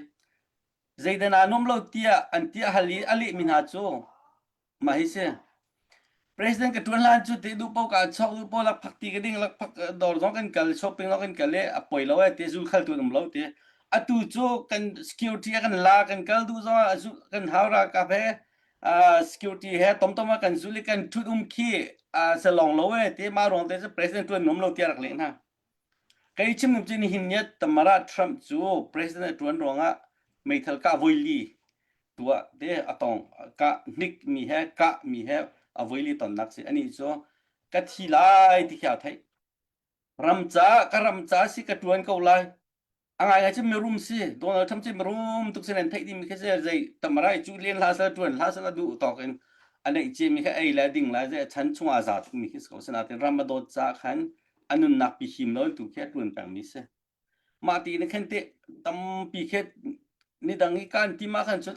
Zeidah naa nuam lo tiah an ti a hal i a lehmi hna cu mah hi si. President ka ṭuan hlan cu te duh paoh kaa chawk duh paoh lakphak ti ka ding lakphak dawr zong kan kal shopping zong kan kal i a poi lo eh ti zulkhal tu an um lo ti. Atu cu kan security a kan la kan kal duh zong ah kan hau ralkap he security he tomtom ah kan zul i kan ṭhut um khi salong lo eh ti mah ruang te cu president ṭuan nuam lo tiah rak leh hna. Kei chim ning cu nihin ni Tamara Trump cu president a ṭuan ruangah meithal kah voili tuah te a tong kah hnik mi he kah mi he a voili tonnak si ani cu ka thi lai ti khi aa theih ram ca ka ram ca si ka ṭuan ko lai a ngai ngai cu mirum si Donald Trump cu mirum tuk sin an theih ding mi khi si zei tamarai cu len hla sal ṭuan hla sal a duh tawk in a neih cia mi kha ei le ding lai zei a chan chung ah za tuk mi khi si ko sinain ram a dawt ca khan a nunnak pi him lo tu khi a ṭuan peng mi si mah ti na khen te tampi khe ni dang i kan ti ma khan cun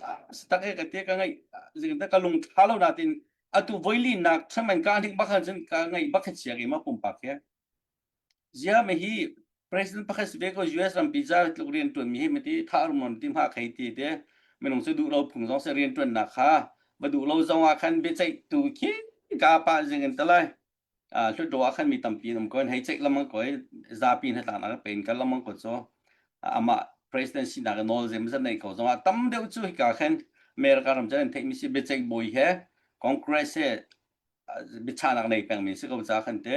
tak e ka te ka ngai zing ta ka lung tha lo na tin atu voili nak chaman ka hnik bak khan cun ka ngai bak chia ke ma pumpak he zia me hi president pakhat si ve ko US rampi za tluk rian tuan mi hi mati tha rumon ti ma khai ti te minung se duh lo phung zong se rian tuan nak kha ba duh lo zong ah khan biaceih tu khi ka pa zing in talai Hlutdaw ah khan mi tampi an um ko. An hei ceih lengmang ko i zapi hnatlaknak pe in kal lengmang ko cu amah president sinak i nawl zeimawzat nei ko zongah tam deuh cu hika khan America ram cu an theihmi si biaceih bawi he Congress he biachahnak nei pengmi si ko ca khan te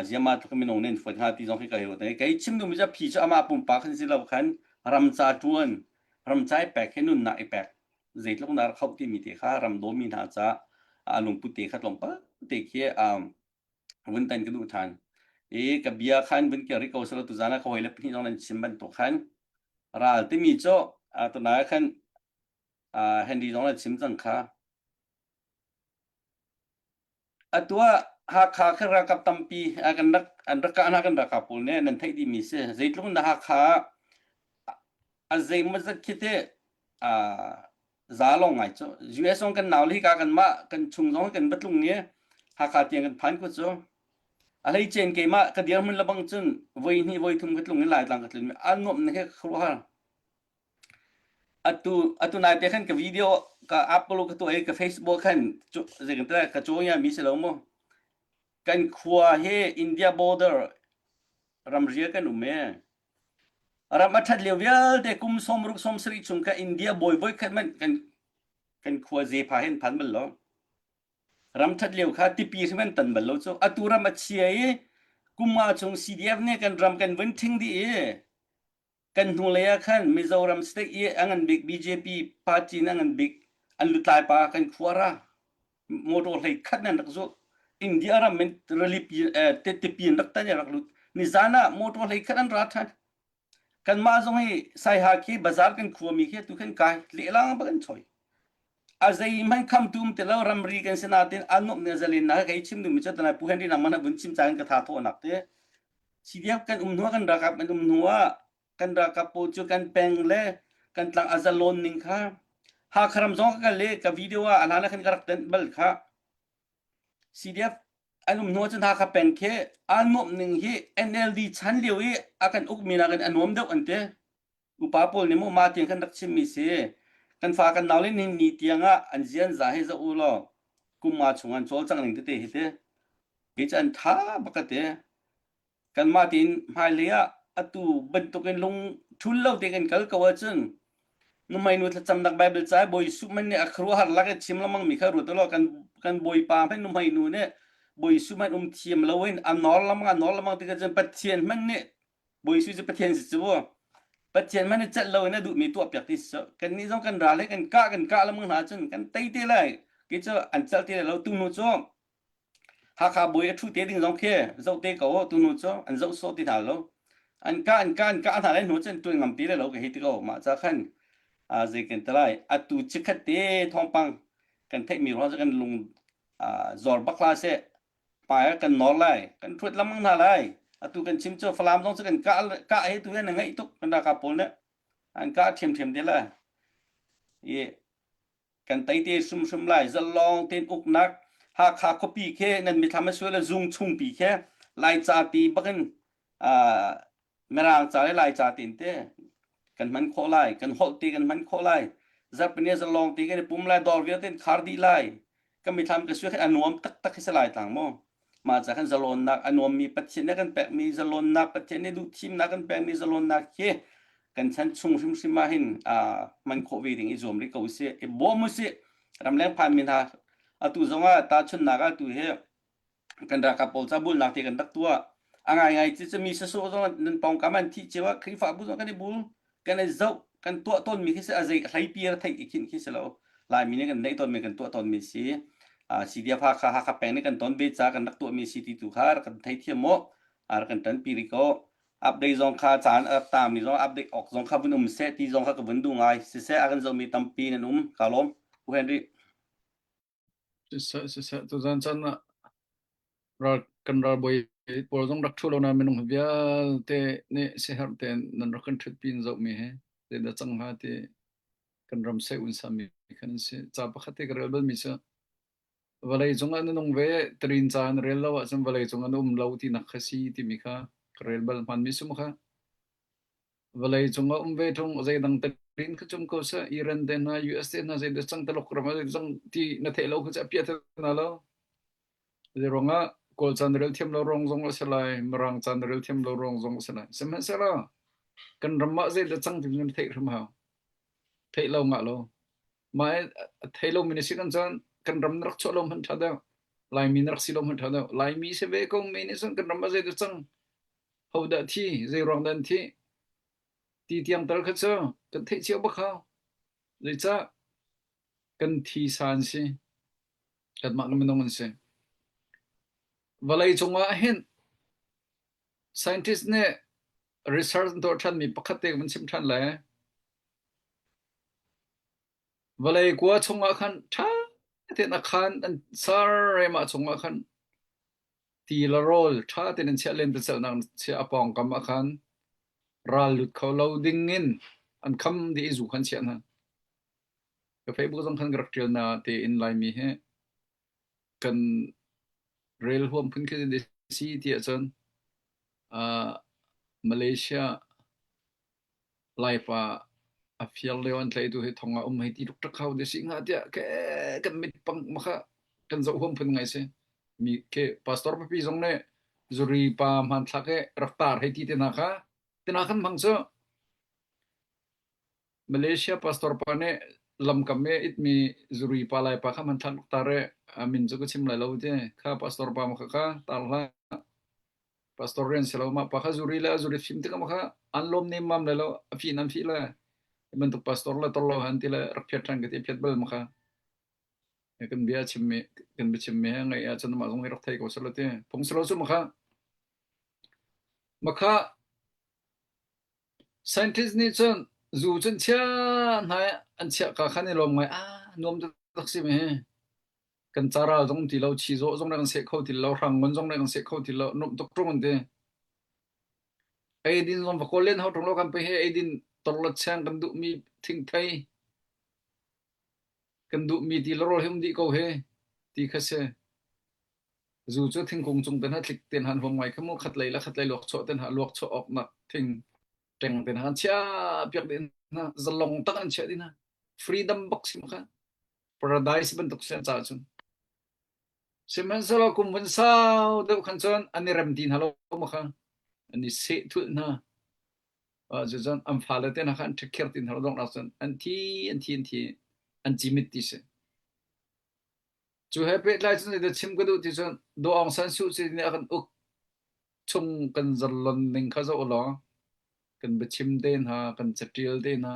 ziama tluk minung nih an fuat hnga ti zong khi ka hei ruat. Kei chim duhmi cu phi cu amah pumpak khan si lo khan ramca ṭuan ramca i pek hi nunnak i pek zeitluk na rak hauh timi te kha ram dawmi hna ca a lungput te kha tlawmpal te khi vun tan ka duh than i ka bia khan vun kir ko selo tuzan ah ka hoi le pahnih zong nan chim bantuk khan ral timi cu tunai khan Henry zong na chim cang kha Atu ah Hakha kha ralkap tampi kan rak an rak kah hna kan ralkap pawl nih nan theih dihmi si. Zeitluk in dah Hakha a zeimawzat khi teh za lawng ngai cu. US zong kan nau le hika kanmah kan chung zong kan va tlung i. Hakha tiang kan phan ko cu. A hleice in keimah ka dirhmun lebang cun voi hnih voi thum ka tlung in Laitlang ka tlun. A nuamh ning hi khuaruahhar. Atu atu nai te khan ka video ka upload ka tuah i ka Facebook khan zei kan ka caw mi si lo mu. Kan khua hi India border ramri kan um e. Ram a ṭhat lio vialte kum 60 70 chung kha India bawi voi khat man kan kan khua zepa hin phan bal lo. Ram ṭhat lio kha tipi hrim an tan bal lo cu. Atu ram a chia i kum nga chung CDF nih kan ram kan vun ṭhing dih i kan hnulei ah khan Mizoram state i a ngan bik BJP party in a ngan bik an lutlai pa kan khua ra motor hlei khat nan rak zulh. India ram in rili tipi in rak tan i rak lut. Nizan ah motor hlei khat an ra ṭhan. Kanmah zong hi Saiha khi bazar kan khuami khi tu khan kai lehlang bak an choi. A zeihmanh khamtu um ti lo ramri kan si natin a nuamh ning zalin na kei chim duhmi cu tanai Pu Henry nangmah na vun chim caan ka tha thawhnak te. CDF kan um hnu kan ralkap kan um hnu ah kan ralkap pawl cu kan peng le kan tlang a zalon ning kha Hakha ram zong ka kal i ka video ah a hlan ah khan ka rak tenh bal kha. CDF an um hnu ahcun Hakha peng khi aa nuamh ning hi NLD chan lio i a kan ukmi nakin a nuam deuh an ti. Upa pawl nih mu mah tiang kan rak chimmi si. Kan fa kan nau le nihin ni tiang ah an zian za hi zoh u law kum nga chung an cawlcangh ning tete hi ti. Hi cu an tha bak ka ti. Kanmah tein hmailei ah atu bantukin lung ṭhul lo tein kan kal ko ahcun nuhmeinu thlacamnak Baibal ca i Bawi Jesuh hmanh nih a khuaruahhar lak i chim lengmang mi kha ruat u law kan kan Bawipa hmanh nuhmeinu nih Bawi Jesuh hmanh um thiam loin a nawr lengmang a nawr lengmang tikah cun Pathian hmanh nih Bawi Jesuh cu Pathian si cu Pathian hmanh nih celh loin a duhmi tuahpiak ti si cu kannih zong kan ral he kan kah kan kah lengmang hna ahcun kan tei te lai kei cu an celh ti lai lo tu hnu cu Hakha bawi a ṭhu te ding zong khi zoh te ko tunu cu an zoh sawh ti hna lo. An kah an kah an kah hna lai hnu cun ṭuan ngam ti lai lo ka hei ti ko. Mah ca khan zei kan ti lai. Atu chikkhat te thawngpang kan theihmi ruang cu kan lung zor bak hlah seh. Hmai ah kan nawr lai. Kan ṭhuat lengmang hna lai. Atu kan chim cu Falam zong cu kan kah kah he tu hin a ngaih tuk kan ralkap pawl nih. An kah ṭhiamṭhiam te lai. I kan tei te hrimhrim lai zalong tein uknak Hakha khuapi khi nan mithlam a sual zung chungpi khi Laica ti bakin Mirang ca le Laica tin te kan hman khawh lai kan holh ti kan hman khawh lai zarhpini zalong ti kan i pum lai dawr vialte khar dih lai kan mithlam ka sual a nuam taktak hi si lai tlang mu Mah ca khan zalonnak a nuammi Pathian nih a kan pekmi zalonnak Pathian nih duhthimnak kan pekmi zalonnak hi kan chan chung hrimhrim ah hin hman khawh ve ding i zuam rih ko usih. I bawm usih. Ramleng phanmi hna atu zongah tahchunhnak ah tu hi kan ralkap pawl ca bulnak te kan rak tuah. A ngaingai ci cu mi sasawh zong nan pawngkam an thih cio ah Khrihfabu zong kan i bul kan i zoh kan tuah tawnmi khi si a zei hleipi a theih i khinh khi si lo Laimi nih kan neih tawnmi kan tuah tawnmi si CDF Hakha Hakha peng nih kan ton ve ca kan rak tuahmi si ti tu kha rak kan theithiam mu rak kan ṭanpi rih ko update zong kha caan a rak taangmi zong update awk zong kha vun um seh ti zong kha ka vun duh ngai siseh a kan zohmi tampi nan um ka lawm U Henry Siseh siseh tuzan caan ah ral kan ralbawi pawl zong rak ṭhu lo nain minung vialte nih siaherh tein nan rak kan ṭhutpi in zohmi hi zeidah cang hnga ti kan ram seh un sami khan an si. Ca pakhat te ka rel balmi cu vawlei cungah na nung ve tarin ca na rel lo ahcun vawlei cungah na um lo tinak kha si timi kha ka rel bal hmanmi sum kha. Vawlei cungah um ve ṭung zeidang tarin kha cum ko seh Iran te hna US te hna zeidah cang Taluk ram ah zeidah cang ti na theih lo kha cu a piah te hna lo. Zeiruangah Kawl ca na rel thiam lo ruang zong a si lai, Mirang ca na rel thiam lo ruang zong a si lai. Sihmanhsehlaw kan ram ah zeidah cang ti na theih hrim hau. Theih lo ngah lo. Mah a thei lomi na si kan cun kan ram na rak chuah lo hmanh ṭha deuh. Laimi na rak si lo hmanh ṭha deuh. Laimi si ve ko mi nih cun kan ram ah zeidah cang? Hodah thi? Zei ruang dah an thih? Ti tiang tal kha cu kan theih cio bak hau. Zeicah kan thi sa an si. Kanmah kan minung an si. Vawlei cungah hin scientist nih research an tuah ṭhanmi pakhat te ka van chim ṭhan lai. Vawlei kua chungah khan ṭha tein a khaan an ser ah chungah khan ti le rawl ṭha tein an chiah lentecelhnak chiah a pawngkam ah khan ral lut kho lo ding in an kham dih i zu khan chiah hna. Ka Facebook zong khan ka rak ṭial na tein Laimi hi kan. Rel huam phun khi si ti ahcun uh, Malaysia Laipa a fiar lio an tlaitu hi thong ah um hei ti tuk hau de si hnga tiah ke kan mit pang makha kan zoh huam phun ngai si. Mi ke pastor papi zong nih zuri pa hmanthlak he rak tar hei ti te hna kha te hna kan hmang cu. Malaysia pastor pa nih lamkam i itmi zuri pa lai pa kha hmanthlak rak tar i a min cu ka chim lai lo ti kha pastor pa ma kha kha tar hlah. Pastor rian si lo mah pa kha zuri le a zuri fim tikah mah kha an lawm nemmam lai lo a fih nan fih le hi bantuk pastor le tor lo han ti le rak phiat ṭhan ka ti phiat bal ma kha kan bia chimmi kan biachimmi he ngaih ahcun mah zong hi rak thei ko seh ti phung si lo cu ma kha ma kha scientist nih cun zu cun chia hna an chiah ka khan i lawm ngai ah nuam tak si mi hi Kan caral zong ti lo, chizawh zong kan seh kho ti lo, hrangngon zong kan seh kho ti lo, nuamh tuk ṭung an ti. Eidin zong va kawl len hau ṭung lo kan pe he eidin torlot cheng kan duhmi thingthei kan duhmi ti le rawl hi um dih ko he ti kha si. Zu cu thingkung cung ten ha tlik ten han huam ngai kha mu khat lei le khat lei luak chuah ten ha luak chuah awk nak thing ṭeng ten han chiah piak dih hna zalong tak an chiah dih hna freedom bak si ma kha paradise bantuk si an caah cun. Sihmanhsehlaw kum vun sau deuh khan cun an i rem ti hna lo ma kha an i seh thulh hna. Cucun an fale te hna kha an ṭhekher ti hna lo donghnak cun an thi an thi an thi an cimit ti si. Cu he pehtlai cun zeidah chim ka duh ti cun Daw Aung San Suu Kyi nih a kan uk chung kan zalon ning kha zoh law kan biachim te hna, kan catial te hna,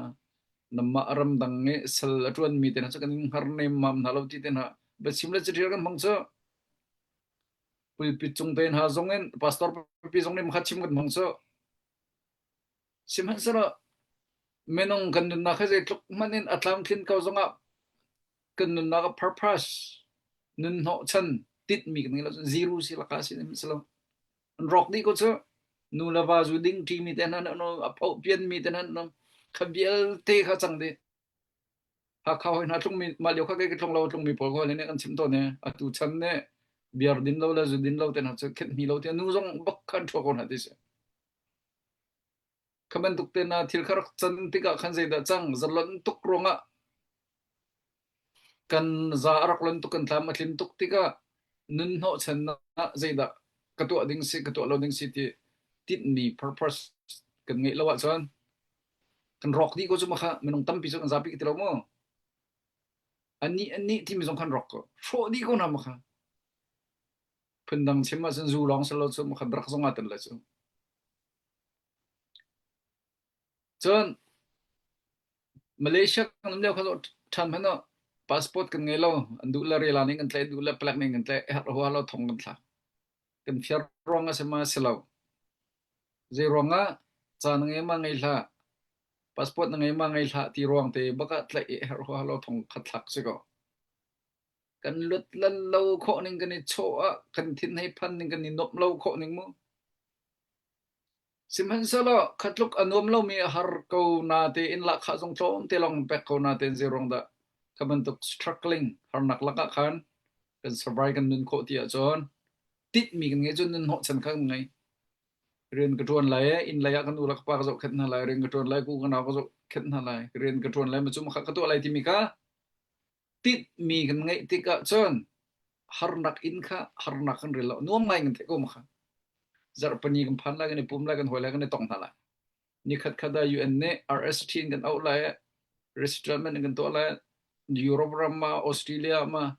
namah ramdang i sal a ṭuanmi te hna cu kan in hngar nemmam hna lo ti te hna biachim le catial kan hmang cu pulpit cung te hna zong in pastor pipi zong nih makhat chim kan hmang cu sihmanhsehlaw minung kan nunnak hi zeitluk hmanh in a tlamtlin ko zongah kan nunnak a purpose nun hnawhchan titmi kan ngei lo zero si laka si si lo An rawk dih ko cu. Nu le va zu ding ṭimi te hna an um, a phoh pianmi te hna an um. Kha vialte kha cang dih. Hakha hoi hna tlungmi mah lio kha kei ka tlung lo tlungmi pawl ko nih kan chim tawn i atu chan nih beer din lo le zu din lo te hna cu khenh hni lo te nu zong bak khan ṭhua ko hna ti si. Kha bantuk te na thil kha rak can tikah khan zeidah cang zalon tuk ruangah Kan za a rak lon tuk, kan tlam a tlin tuk tikah nun hnawhchan ah zeidah ka tuah ding si, ka tuah lo ding si ti tinhmi purpose kan ngeih lo ahcun kan rawk dih ko cu ma kha minung tampi cu kan zapi ka ti lo mu. Anih anih timi zong khan rawk ko. Hrawh dih ko hna ma kha. Phundang chim ahcun zu lawng si lo cu ma kha drug zong aa tel lai cu. Cun Malaysia kan um lio kha ṭhan hmanh ah passport kan ngei lo. An duh le rela ning kan tlaih, duh le palek ning kan tlaih, herh hua lo thong kan thlak. Kan fiar ruang a si ma si lo. Zei ruang ah ca na ngei ma ngei hlah, passport na ngei ma ngei hlah ti ruang te bak ah tlaih i herh hua lo thong khat thlak si ko. Kan lut lan lo khawh ning kan i chawh ah kan thin hei phan ning kan i nuamh lo khawh ning mu. Sihmanhsehlaw kha tluk a nuam lomi a har ko natein lahkhah zong tlawmte lawng an pek ko natein zeiruang dah kha bantuk struggling harnak lakah khan kan survive kan nun khawh ti ahcun tinhmi kan ngeih cun nun hnawhchan kha kan ngei. Rian ka ṭuan lai i inn lei ah ka nu le ka pa ka zohkhenh hna lai, rian ka ṭuan lai, ku ka nau ka zohkhenh hna lai, rian ka ṭuan lai, macu makha ka tuah lai timi kha tinhmi kan ngeih tikah cun harnak inn kha harnak kan rel lo nuam ngai kan theih ko ma kha zarhpini kan phan lai kan i pum lai kan hawi lai kan i tong hna lai nikhat khat ah UN nih RST in kan auh lai resettlement in kan tuah lai Europe ram ma Australia ma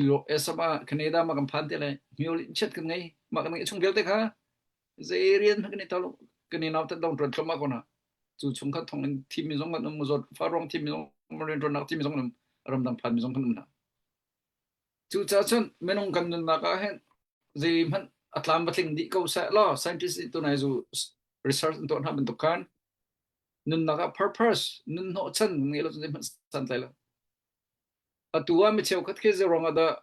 US ma Canada ma kan phan te lai hmiul in chet kan ngei mah kan ngeih chung vialte kha zei rian hmanh kan i tel kan i nautat dong ṭuan thluahmah ko hna. Cu chung kha thong in thimi zong kan um, zawt fa ruang thimi zong rianṭuannak thimi zong kan um, ramdang phanmi zong kan um hna. Cucaah cun minung kan nunnak ah hin zeihmanh a tlam va tling dih ko seh law scientist nih tunai zu research an tuah hna bantuk khan nunnak ah purpose nun hnawhchan ngei lo cun zeihmanh santlai lo. Atu ah mi cheukhat khi zei ruangah dah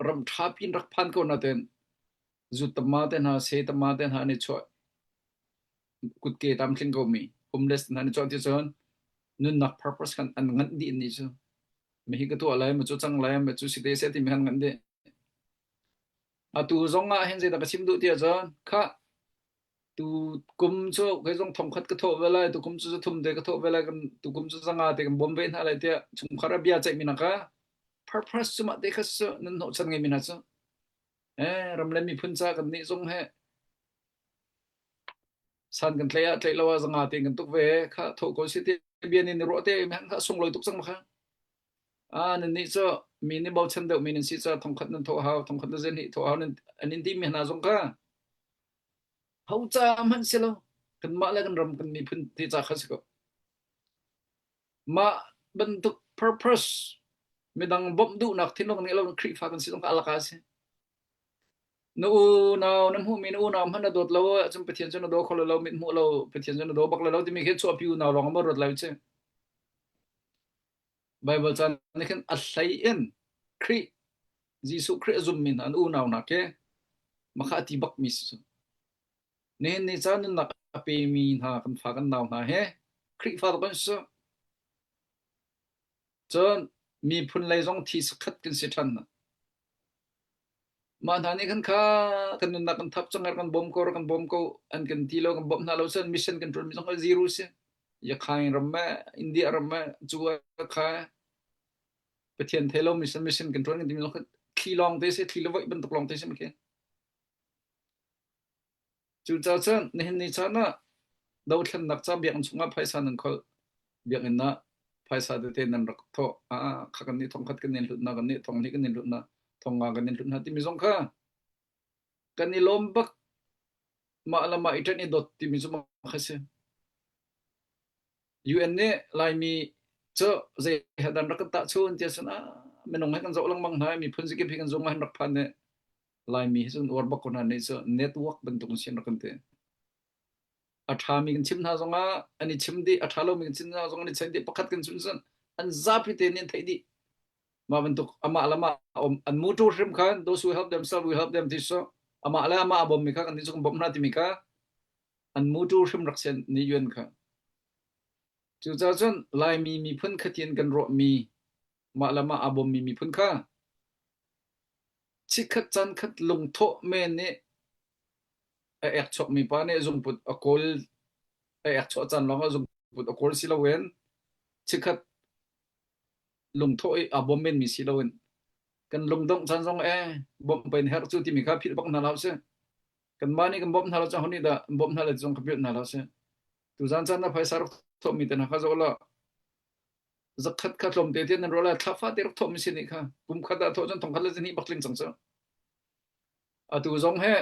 ram ṭha piin rak phan ko nain zutama te hna, setama te hna an i chuah kutke tlamtling komi homeless hna an i chuah ti cun nunnak purpose khan an nganh dih ni cu. Mi hi ka tuah lai, ma cu cang lai, ma cu si te seh timi khan nganh dih. Atu zong ah hin zeidah ka chim duh ti ahcun khah tu kum cu kei zong thongkhat ka thawh ve lai, tu kum cu zathum te ka thawh ve lai, kan tu kum cu zanga te kan bawm ve hna lai tiah chungkhar ah bia ceihmi hna kha purpose cu mah te kha cu nan hnawhchan ngeimi hna cu eh ram le miphun ca kan nih zong he san kan tlaih ah tlaih lo ah zanga te kan tuk ve kha thawh ko si ti bia nih ni ruah te kha sunglawi tuk cang ma kha. Ah nannih cu mi nih bochan deuhmi nan si caah thongkhat nan thawh hau, thongkhat le zenhnih thawh hau nan an in timi hna zong kha ho ca hmanh si lo. Kanmah le kan ram kan miphun te ca kha si ko. Mah bantuk purpose midang bawmh duhnak thinlung nih lo Khrihfa kan si zong kha alaka a si. Na unau na hmuhmi na unau hmanh na dawt lo ahcun Pathian cu na daw kho lo, mit hmuh lo Pathian cu na daw bak lo timi khi chuahpi unau lawng ah maw ruat lai cu. Baibal caan nih khin a hlei in Khrih Jesuh Khrih a zummi hna an unau hna khi makha a ti bakmi si cu. Nihin ni caan nunnak a pemi hna kan fa kan nau hna he Khrihfa kan si. Cun miphun lei zong thi sakhat kan si ṭhan hna. Mah hna nih khan kha kan nunnak kan thap cang kan bawm ko kan bawm ko an kan ti lo kan bawmh hna lo cun mission kan ṭuan mi zong kha zero si. Yakhain ram me India ram me cu kha Pathian thei lo mission mission kan ṭuan kan timi zong kha thli lawng te si thli le voih bantuk lawng te si khi. Cucaah cun nihin ni caan ah dothlennak ca biakinn chungah phaisa nan kholh. Biakinn ah phaisa tete nan rak thawh. Ah, kha kan nih thongkhat kan in hlut hna, kan nih thonghnih kan in hlut hna, thongnga kan in hlut hna timi zong kha kan i lawm bak. Mah le mah i ṭanh i dawt timi cu mah kha si. UN nih Laimi cu zei he dan rak kan tahchun tiah cun ah minung he kan zoh lengmang hna i miphun zakip hi kan zung ah hin rak phan ne. Laimi hi cun uar bak ko hna nih cu network bantuk in sin rak kan ti. A ṭhami kan chim hna zongah an i chim dih, a ṭha lomi kan chim hna zongah an i check dih, pakhat kan chim cun an zapi te nih an theih dih. Mah bantuk amah le amah um an mutu hrim khan those who help themselves will help them ti so amah le amah a bawmmi kha kan nih cu kan bawmh hna timi kha an mutu hrim rak sian ni yuan kha. Cucaah cun Laimi miphun khatin kan ruahmi mah le mah aa bawmmi miphun kha Chikkhat caankhat lungthawh men nih a ek chuakmi pa nih zungput a kawl a ek chuah caan lawngah zungput a kawl si loin chikkhat lungthawh i aa bawm menmi si loin kan lungdongh caan zong eh bawmh pei na herh cu timi kha philh bak hna hlah usih. Kanmah nih kan bawmh hna lo cun ho nih dah an bawmh hna lai ti zong kha philh hna hlah usih. Tuzaan caan na phaisa rak thawhmi te hna kha zoh law zakhat kha tlawmte te nan ruah lai thla fate rak thawhmi si nih kha kum khat ah thawh cun thongkhat le zahnih bak tling cang cu atu zong he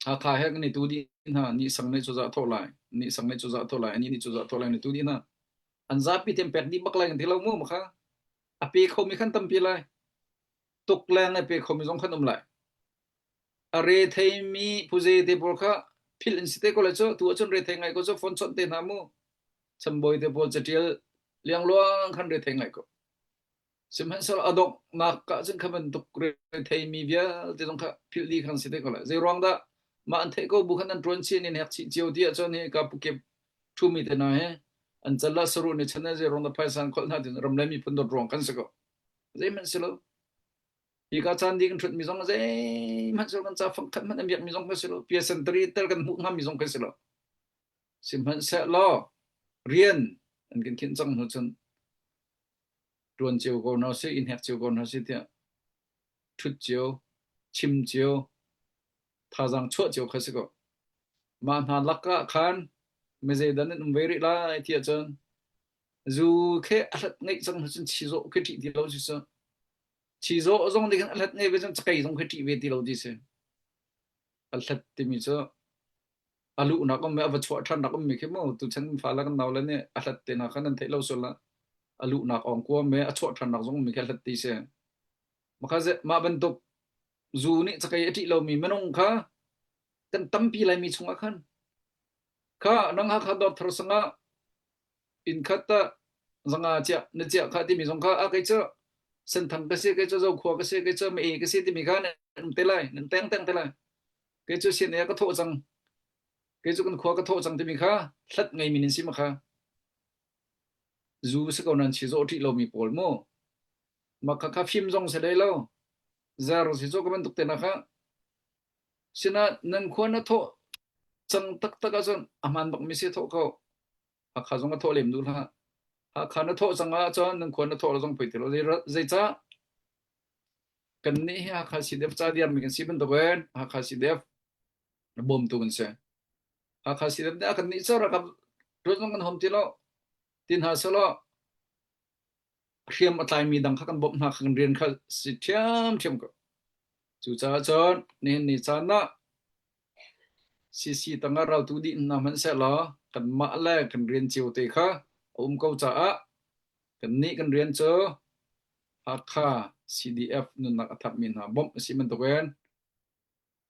Hakha he kan i tu dih hna ni sang nih cuzah thawh lai ni sang nih cuzah thawh lai ani nih cuzah thawh lai ni tu dih hna an zapi tem pek dih bak lai kan ti lo mu ma kha a pe khomi khan tampi lai tuk leng a pe khomi zong khan um lai a re theimi phuze te pawl kha philh in si te ko lai cu tu ahcun re thei ngai ko cu phone chawnh te hna mu chambawi te pawl catial liangluang khan re thei ngai ko sihmanhsehlaw a donghnak ah cun kha bantuk re theimi vialte zong kha philh dih khan si te ko lai zei ruang dah mah an theih ko bu khan an ṭuan chin in hek chih cio ti ahcun hi ka pukip ṭhumi te hna he an cal ah saruh nih chan zei ruang dah phaisa an kholh hna ti ram le miphun dawt ruang kan si ko zeihmanh si lo Hi ka caan ding kan ṭhutmi zong zeihmanh si lo kan ca fangkhat hmanh an biakmi zong kan si lo piasantari tel kan hmuh hngami zong kan si lo sihmanhsehlaw rian an kan khinh cang hnu cun ṭuan cio ko hna sih in hek cio ko hna sih tiah ṭhut cio chim cio thazaang chuah cio kha si ko mah hna lakah khan mizeidan an um ve rih lai tiah cun zu khi a hlat ngeih cang hnu cun chizawh khi ṭih ti lo si cu Chizawh zong nih khan a hlat ngei ve cun cakei zong khi ṭih ve ti lo ti si. A hlat timi cu a luhnak um i a va chuah ṭhannak ummi khi mu tuchan fale kan nau le nih a hlat te hna kha nan theih lo sual ah a luhnak awng kuam i a chuah ṭhannak zong ummi khi a hlat ti si. Mah bantuk zu nih cakei a ṭih lomi minung kha kan tampi laimi chungah khan kha nang Hakha dawr thar sangah inn khat ah zanga chiah na chiah kha timi zong kha a kei cu senthang ka si kei cu zokhua ka si kei cu ma ka si timi kha nan um te lai nan teng teng te lai kei cu sin e ka thawh cang kei cu kan khua ka thawh cang timi kha hlat ngei min in si ma kha zu si ko nan chi zawh ṭih lomi pawl mu ma kha kha fim zong si lei lo zer si cu ka bantuk te na kha. Sinain nan khua na thawh cang taktak ahcun a hmaan bakmi si thawh ko. Hakha zong a thawh lem duh hlah. Hakha na thawh cang ahcun nan khua na thawh lo zong poi ti lo. Zeicah? Kannih hi Hakha CDF ca diarmi kan si bantukin Hakha CDF bawmtu kan si. Hakha CDF nih a kan nih cu ralkap ṭuan zong kan hom ti lo. Ti hna selaw hriam a tlaimi dang kha kan bawmh hna kha kan rian kha si ṭhiamṭhiam ko. Cucaah cun nihin ni caan ah CC tangah raltu dih hna hmanhsehlaw kanmah le kan rian cio te kha a um ko caah kannih kan rian cu Hakha CDF nunnak a thapmi hna bawmh a si bantukin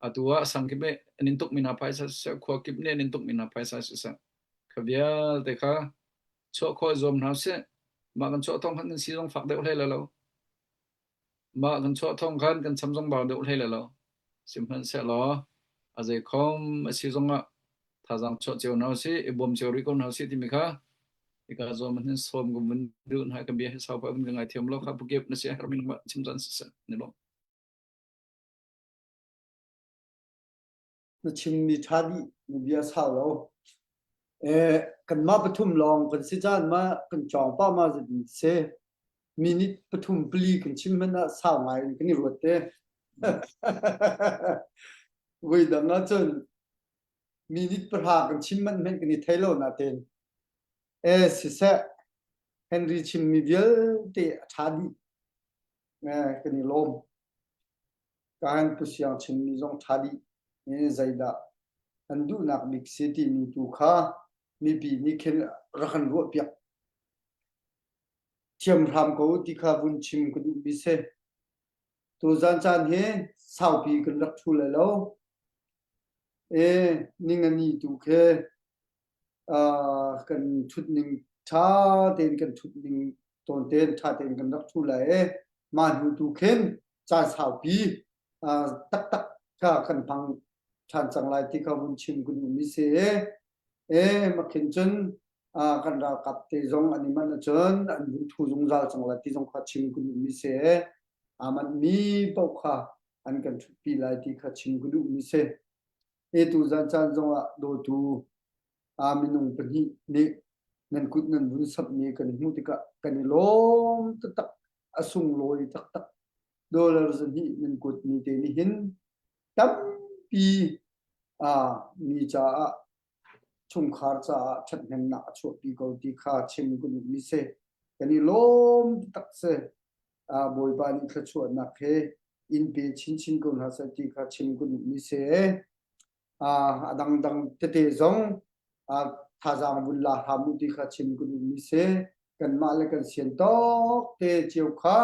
atu ah sang kip nih an in tukmi hna phaisa siseh, khua kip nih an in tukmi hna phaisa siseh, kha vialte kha chuah khawh zuam hna usih. Mah kan chuah thawng khan kan si zong fak deuh hlei lai lo. Mah kan chuah thawng khan kan cham zong bau deuh hlei lai lo. Sihmanhsehlaw a zeikhom a si zongah thazaang chuah cio hna usih, i bawm cio rih ko hna usih timi kha hika zawn man hin sawm ka vun duh hna ka bia hi sau pa vun ka ngaithiam lo kha pukep na si a herhmi nangmah chim caan siseh ni lo. Na chimmi ṭha dih na bia sau lo. Eh, kanmah pathum lawng kan si caan ma kan cawng pah ma zin si. Minute pathum pali kan chim hmanh ah sau ngai in kan i ruat te. Voi dang ah cun minute pahra kan chim manh hmanh kan i thei lo natein. Eh, siseh, Henry chimmi vialte a ṭha dih. Eh, kan i lawm. Kahan Pu Siang chimmi zong ṭha dih. Zeidah an duhnak bik si timi tu kha mipi nih khin rak kan ruahpiak thiam hram ko ti kha vun chim ka duhmi si. Tuzan caan hi saupi kan rak ṭhu lai lo. E ningani tu khi kan ṭhutning ṭha tein kan ṭhutning tawn tein ṭha tein kan rak ṭhu lai i mah hnu tu khin caan saupi taktak kha kan hmang ṭhan cang lai ti kha vun chim ka duhmi si i e makhin cun kan ralkap te zong an i manh ahcun an vun ṭhu zungzal cang lai ti zong kha chim ka duhmi si i aa manhmi paoh kha an kan ṭhutpi lai ti kha chim ka duhmi si. E tuzan caan zongah dawtu aa minung pahnih nih nan kut nan vun samhmi kan hmuh tikah kan i lawm taktak a sunglawi taktak dollar zahnih nan kut mi te nih hin tampi aa mi caah chungkhar caah ṭhathnemnak a chuahpi ko ti kha chim ka duhmi si kan i lawm taktak si Bawipa nih thluachuahnak he in pe chinchin ko hna seh ti kha chim ka duhmi si. A dangdang tete zong thazaang vun la hram u ti kha chim ka duhmi si. Kanmah le kan sian tawk te cio kha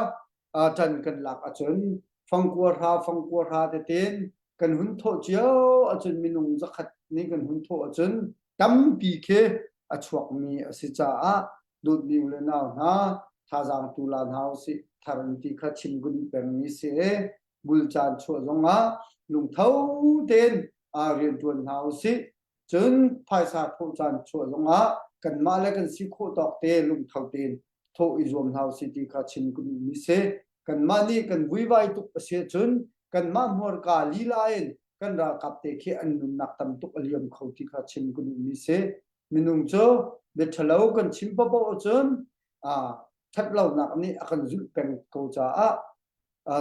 ṭan kan lak ahcun fangkua hra fangkua hra tetein kan hun thawh cio ahcun minung zakhat nih kan hun thawh ahcun tampi khi a chuakmi a si caah dawtmi u le nau hna thazaang tu la hna usih thar in ti kha chim ka duh pengmi si i bul caan chuah zongah lungtho tein rianṭuan hna usih cun phaisa thawh caan chuah zongah kanmah le kan si khawh tawk te lungtho tein thawh i zuam hna usih ti kha chim ka duhmi si kanmah nih kan vuivai tuk a si ahcun kanmah hmurka lila in kan ralkap te khi an nunnak tam tuk a liam kho ti kha chim ka duhmi si minung cu bia ṭhalo kan chim paohpaoh ahcun ṭhatlonak nih a kan zulh peng ko caah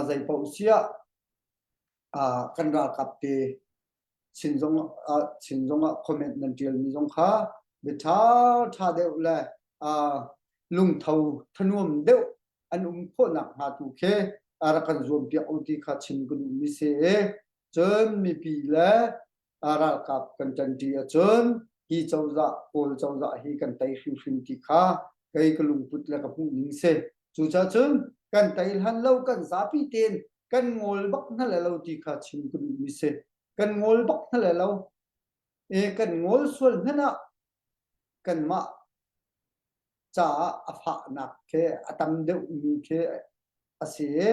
zei paoh siah kan ralkap te chin zong chin zongah comment nan ṭialmi zong kha bia ṭha ṭha deuh le lungtho thanuam deuh an um khawhnak hnga tu khi rak kan zuampiak u ti kha chim ka duhmi si i cun mipi le ralkap kan ṭanṭi ahcun hi cozah Kawl cozah hi kan tei hrimhrim ti kha kei ka lungput le ka hmuh ning si. Cucaah cun kan tei hlan lo kan zapi tein kan ngawl bak hna le lo ti kha chim ka duhmi si. Kan ngawl bak hna le lo. E kan ngawl sual hmanh ah kanmah caah a fahnak khi a tam deuhmi khi a si i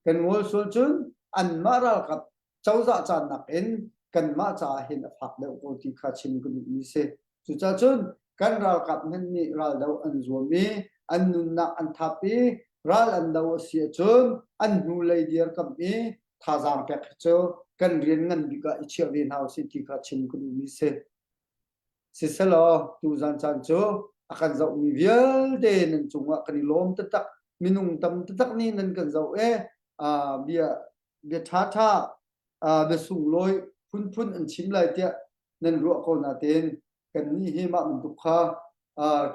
kan ngawl sual cun anmah ralkap cozah caan nakin kanmah caah hin a fak deuh ko ti kha chim ka duhmi si. Cucaah cun kan ralkap hmanh nih raldo an zuam i an nunnak an thap i ral an do a si ahcun an hnulei dirkamh i thazaang pek hi cu kan rian ngan bik ah i chiah ve hna usih ti kha chim ka duhmi si. Siselaw tuzan caan cu a kan zohmi vialte nan cungah kan i lawm taktak. Minung tam taktak nih nan kan zoh e bia bia ṭhaṭha bia sunglawi phunphun an chim lai tiah nan ruah ko natein kannih hi mah bantuk kha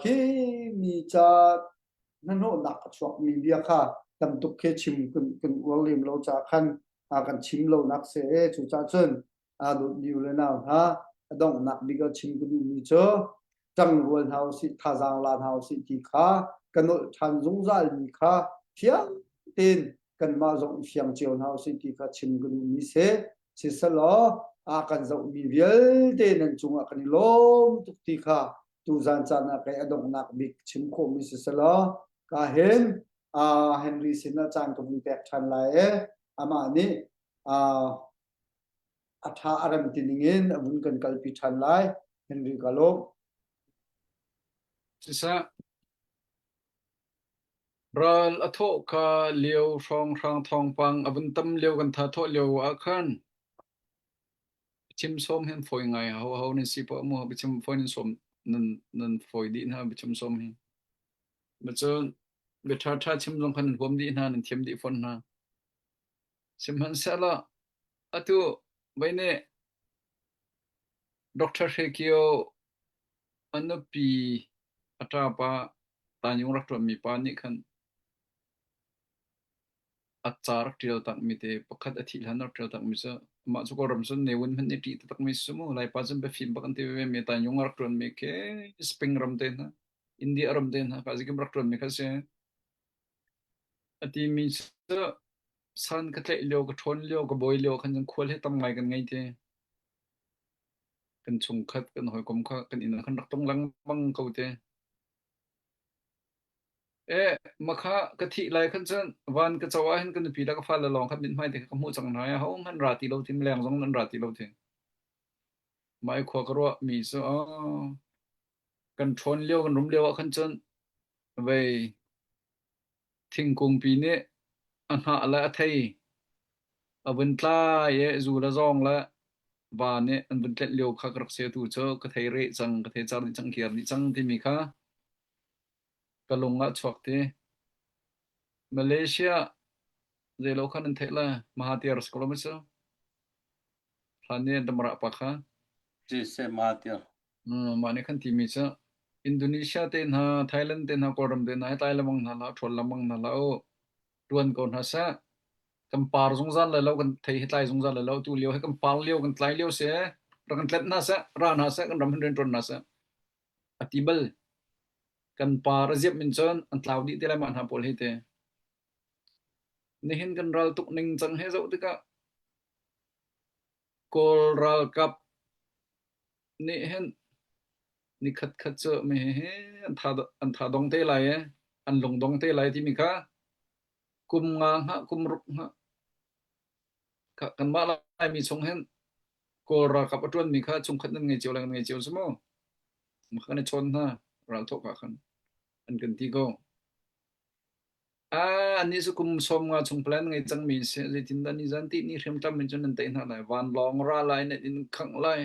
khi mi ca hnahnawhnak a chuakmi bia kha tam tuk khi chim kan kan uar lem lo caah khan kan chim lonak si e cucaah cun aa dawtmi u le nau hna a donghnak bik ah chim ka duhmi cu ṭangrual hna usih thazaang la hna usih ti kha ka nolh ṭhan zungzalmi kha fiang tein kanmah zong i fiang cio hna usih ti kha chim ka duhmi si. Siselaw a kan zohmi vialte nan cungah kan i lawm tuk ti kha tuzan caan ah kei a donghnak bik chim khawhmi siselaw ka hin Henry sinah caan ka vun pek ṭhan lai i amah nih a ṭha a rem ti ningin a vun kan kalpi ṭhan lai. Henry ka lawm. Siseh, ral a thawh ka lio hrawnghrang thawngpang a vun tam lio kan tha thawh lio ah khan biachim sawm hin fawi ngai ho ho nan si poah mu biachim fawi nan sawm nan nan fawi dih hna biachim sawm hi. Macun bia ṭha ṭha chim zong khan nan huam dih hna nan thiam dih fawn hna. Sihmanhsehlaw atu voi nih Doctor Hre Kio a nupi a ṭapa Tanyung rak ṭuanmi pa nih khan a ca rak ṭial takmi te pakhat a thih hlan a rak ṭial takmi cu amah cu Kawlram cun Ne Win hmanh nih ṭih taktakmi si mu Laipa cun biafim bak an ti veve mi Tanyung a rak ṭuanmi khi Spring ram te hna India ram te hna kha zikim rak ṭuanmi kha si. A timi cu san ka tlaih lio, ka ṭhawn lio, ka bawi lio khan cun khual hi tam ngai kan ngei te. Kan chungkhat, kan hawikom kha kan inn ah khan rak tong lengmang ko te. E, makha ka thih lai khan cun van ka co ah hin ka nupi le ka fale lawng kha mithmai te kha ka hmuh cang hna i ahohmanh ra ti lo ti, mileng zong nan ra ti lo ti. Mah i khua ka ruah mi cu kan ṭhawn lio, kan rum lio ah khan cun vei Thingkungpi nih a hnah le a thei a vun tlai i zu le zawng le va nih an vun tlenh lio kha ka rak si. Atu cu ka thei reh cang, ka thei car dih cang, kiar dih cang timi kha ka lung ah chuak ti. Malaysia zeilo kha nan theih le Mahathir si ko lo maw cu? Hlan i Damrah pa kha. Siseh Mahathir. Mah nih khan timi cu Indonesia te hna, Thailand te hna, Kawlram te hna hi tlai lengmang hna hlah, ṭhawl lengmang hna hlah u. Ṭuan ko hna seh. Kan par zungzal lai lo, kan thei hi tlai zungzal lai lo. Tu lio hi kan par lio, kan tlai lio si. Rak kan tlenh hna seh, ra hna seh, kan ram hin rian ṭuan hna seh. A ti bal. Kan par a ziap min cun an tlau dih te lai mah hna pawl hi te. Nihin kan ral tuk ning cang he zoh tikah Kawl ralkap nih hin nikhat khat cu mi hi an tha an tha dong te lai i an lung dong te lai timi kha kum nga hngah kum ruk hngah kha kanmah Laimi chung hin Kawl ralkap a ṭuanmi kha chungkhat nan ngei cio le kan ngei cio si mu. Kan i chawn hna ral thawk ah khan an kan ti ko. Ah, anih cu kum 50 chung plan ngei cangmi an si. Zeitindah nizan tihni hriamtlam in cun nan tei hna lai. Vanlawng ra lai, nan inn khangh lai,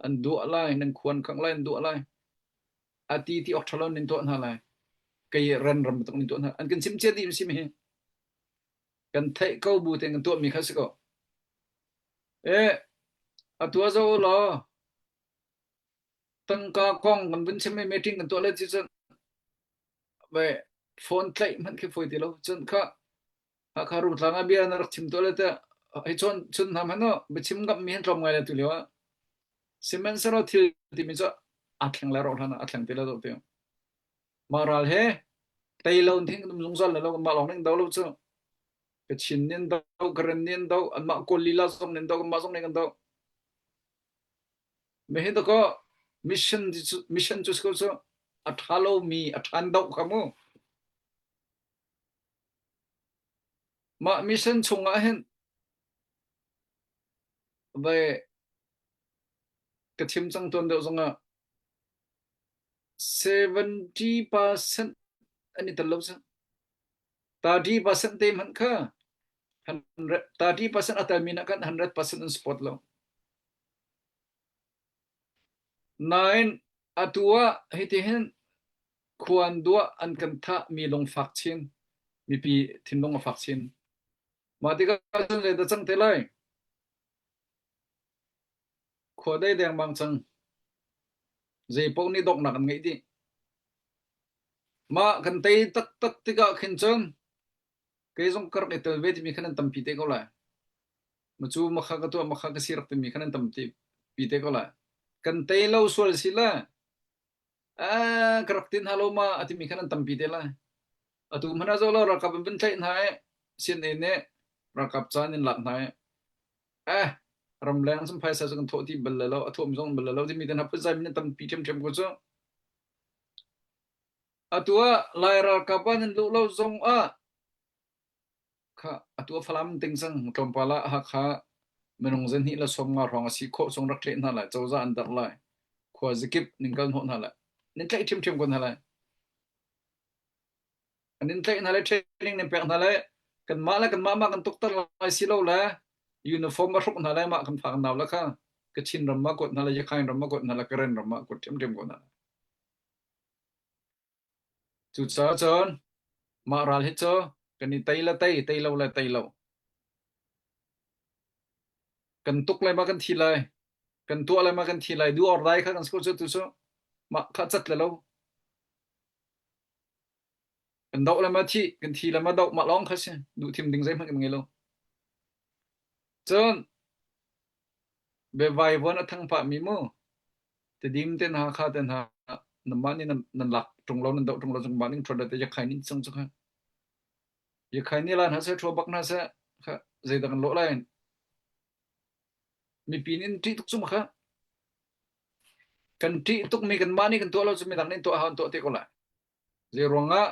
an duah lai, nan khuan khangh lai, an duah lai. A ti ti awk ṭhalo nan tuah hna lai. Kei ran ram bantuk nan tuah hna. An kan chim cia dih si mi hi. Kan theih ko bu tein kan tuahmi kha si ko. Eh, a tua zo law tangka kong kan vun chim i meeting kan tuah le ci cun Ve phone tlaih hmanh khi fawi ti lo. Cun kha Hakha Rungtlang ah bia na rak chim tuah le teh hei chawn chun hna hmanh aw biachim ngammi han tlawm ngai le tu lio ah. Sihmanhsehlaw thil timi cu aa thleng le rawh hlan ah a thleng ti le do ti. Mah ral he tei lo thing kan um zungzal le lo mah lawng ning do lo cu. Kachin nin do, Karen nin do, anmah Kawl lila zong nin do, kanmah zong nih kan do. Mihin dakaw mission mission cu si ko cu a ṭha lomi a ṭhan doh kha mu. Mah mission chungah hin vai ka chim cang tuan deuh zongah 70% an i tel lo cu. 30% te hmanh kha. 30% a telmi na kan 100% an support lo. Nain atu ah hitihin khuan duah an kan thah mi lungfak chin mipi thinlung a fak chin. Mah tikah cun zeidah cang te lai? Khua dei dengmang cang. Zei paoh nih donghnak an ngeih dih. Mah kan tei taktak tikah khin cun kei zong ka rak i tel ve timi khan an tampi te ko lai. Macu makha ka tuah makha ka si rak timi khan an tampi te ko lai. Kan tei lo sual si le eh ka rak tin hna lo ma a timi khan an tampi te lai. Atu hmanh ah zoh lo ralkap an vun tlaih hna i CNA nih ralkap caan in lak hna i eh ramleng cun phaisa cu kan thawh ti bal lo a thawhmi zong bal lo timi te hna phunzai min an tampi ṭhiamṭhiam ko cu. Atu ah Lai ralkap ah nan luh lo zong ah kha atu ah Falam ting cang tlawmpal ah Hakha minung zahnih le 50 hrawng a si khawh chung rak ṭeh hna lai cozah an darh lai khua zakip ning kal hnawh hna lai nan tlaih ṭhiamṭhiam ko hna lai an in tlaih hna lai training nan pek hna lai kanmah le kanmah mah kan tukter lai si lo le uniform a hruk hna lai mah kan phak nau la kha Kachin ram ma kuat hna lai Yakhain ram ma kuat hna lai Karen ram ma kuat ṭhiamṭhiam ko hna lai Cucaah cun mah ral hi cu kan i tei le tei, tei lo le tei lo. Kan tuk lai ma kan thi lai, kan tuah lai ma kan thi lai, do or die kha kan si ko cu tu cu mah kha cat le lo. Kan doh le ma thi, kan thi le ma doh mah lawng kha si. Duh thim ding zeihmanh kan ngei lo. Cun biavaivuan a thang pahmi mu Tedim te hna kha te hna nanmah nih nan, nan lak ṭung lo nan doh ṭung lo cun mah ning ṭhuat te yakhai nin cang cu kha yakhai nih la hna seh ṭhua bak hna seh kha zeidah kan lawh lai mipi nih an ṭih tuk cu kha kan ṭih tuk mi kanmah nih kan tuah lo cu midang nih tuah hau an tuah te ko lai zei ruangah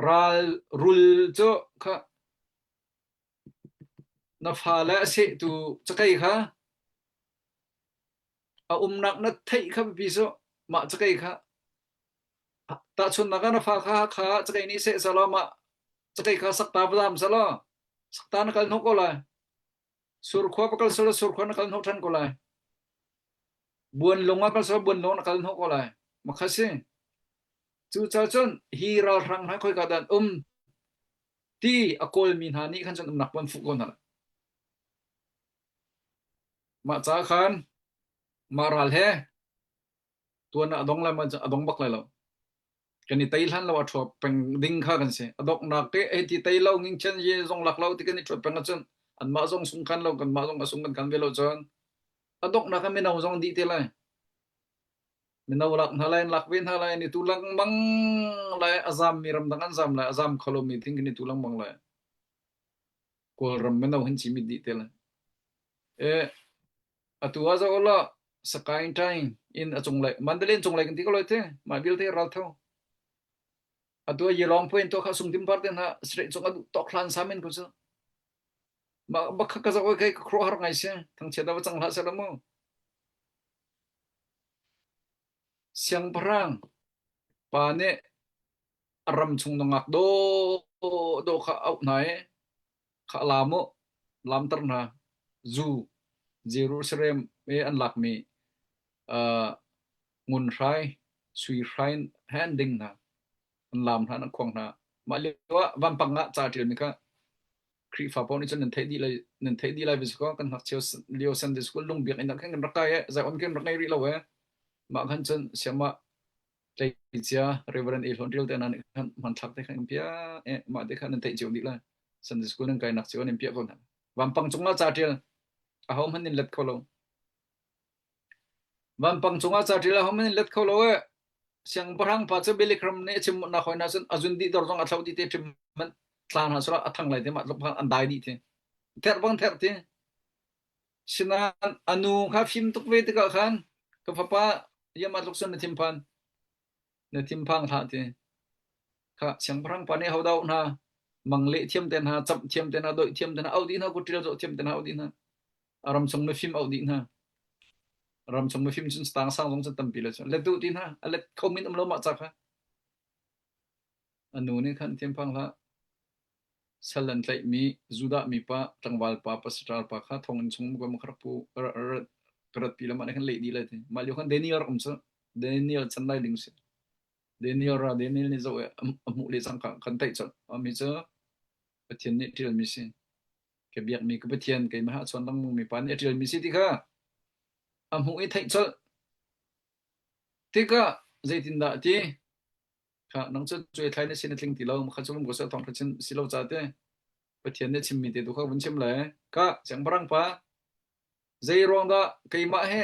ral rul cu kha Na fale a sehtu cakei kha a umnak na theih kha biapi cu mah cakei kha tahchunhnak ah na fa kha kha cakei nih seh selaw mah cakei kha sakta va zam selaw sakta na kal hnawh ko lai. Surkhua va kal selaw surkhua na kal hnawh ṭhan ko lai. Buanlung ah kal selaw buanlung na kal hnawh ko lai. Makha si. Cucaah cun hi ralhrang hna khoika dah an um ti a kawlmi hna nih khan cun umnak puan fuh ko hna. Mah ca khan mah ral he tuan ah a dong lai ma a dong bak lai lo. Kan i tei hlan lo a ṭhua peng ding kha kan si. A donghnak te hei ti tei lo ngingchen ye zong lak lo ti kan i ṭhuat peng ahcun anmah zong sung khan lo kanmah zong a sung kan kan ve lo cun a donghnak ah mino zong dih te lai. Mino lak hna lai, lak ve hna lai, ni tu lengmang lai, a zammi ramdang an zam lai, a zam kho lomi thing ni tu lengmang lai. Kawlram mino hin cimit dih te lai. E, atu ah zoh la, Sakaing Taing in a cunglei, Mandalay cunglei kan ti ko lai te, mah vialte ral tho. Atu ah Yelong point to kha sungtim par te hna, srei cung a duh tok hlan samen ko cu. Mah bak kha ka zoh kai ka khuaruahhar ngai si. Thangchiat ah va cang hlah seh mu. Siangpahrang pa nih a ram chung nungak dawhdawh kha a auh hna i kha a laam u, laamter hna. Zu Jerusalem i an lakmi uh, ngunhrai, sui hrai he an ding hna. An laam hna, an khuang hna. Mah lio ah vampang ah ca a ṭialmi kha Khrihfa paoh nih cun nan theih dih lai nan theih dih lai ve kaw kan ngakchia lio Sunday school lung biakinn ah khan kan rak kai e Zion khin rak ngei rih lo e mah khan cun siamah tleicia Reverend A Hlawn Ṭial te hna nih khan hmanthlak te khan kan piah e mah te khan nan theih cio dih lai Sunday school nan kainak cio nan piah ko hna vampang cungah ca ṭial aho hmanh nin let kho lo Vampang cungah ca ṭial ahohmanh in let kho lo e. Siangpahrang pa cu Billy Graham nih a chim nak hoi na cun a zun dih dor zong a thlo dih te ṭim man thla hna sura a thang lai te mah tluk an dai dih te. Therh bang therh te. Sinain a nu kha fim tuk ve tikah khan ka fapa yama tluk sun na thinphan na thinphang hlah ti. Kha siangpahrang pa nih hodah hna mang leh thiam te hna camh thiam te hna doih thiam te hna au dih hna kuṭil zawh thiam te hna au dih hna. A ram chung mifim auh dih hna. Ram chung mifim cun stang sang zong cun tampi le cun let duh ti hna. A let kho min um lo mah ca kha. A nu nih khan thiamphang hlah. Sal an tlaihmi Judah mipa tlangval pa pastor pa kha thonginn chung ka rak pu ka ratpi lam ah khan leh dih lai ti. Mah lio khan Daniel rak um cu. Daniel chan lai ding si. Daniel ra Daniel nih zoh a hmuh le cangka kan taih colh. Mi cu Pathian nih ṭialmi si. Ka biakmi ka Pathian keimah a chawn lengmang mi pa nih a ṭialmi si ti kha a hmuh i theih colh. Tikah zeitindah a ti? Kha nang cu cuai thlai na sin a tling ti lo. Kha cu ko seh thawng kha chim si lo ca te. Pathian nih chimmi te tu kha vun chim le ka siangpahrang pa zei ruang dah keimah he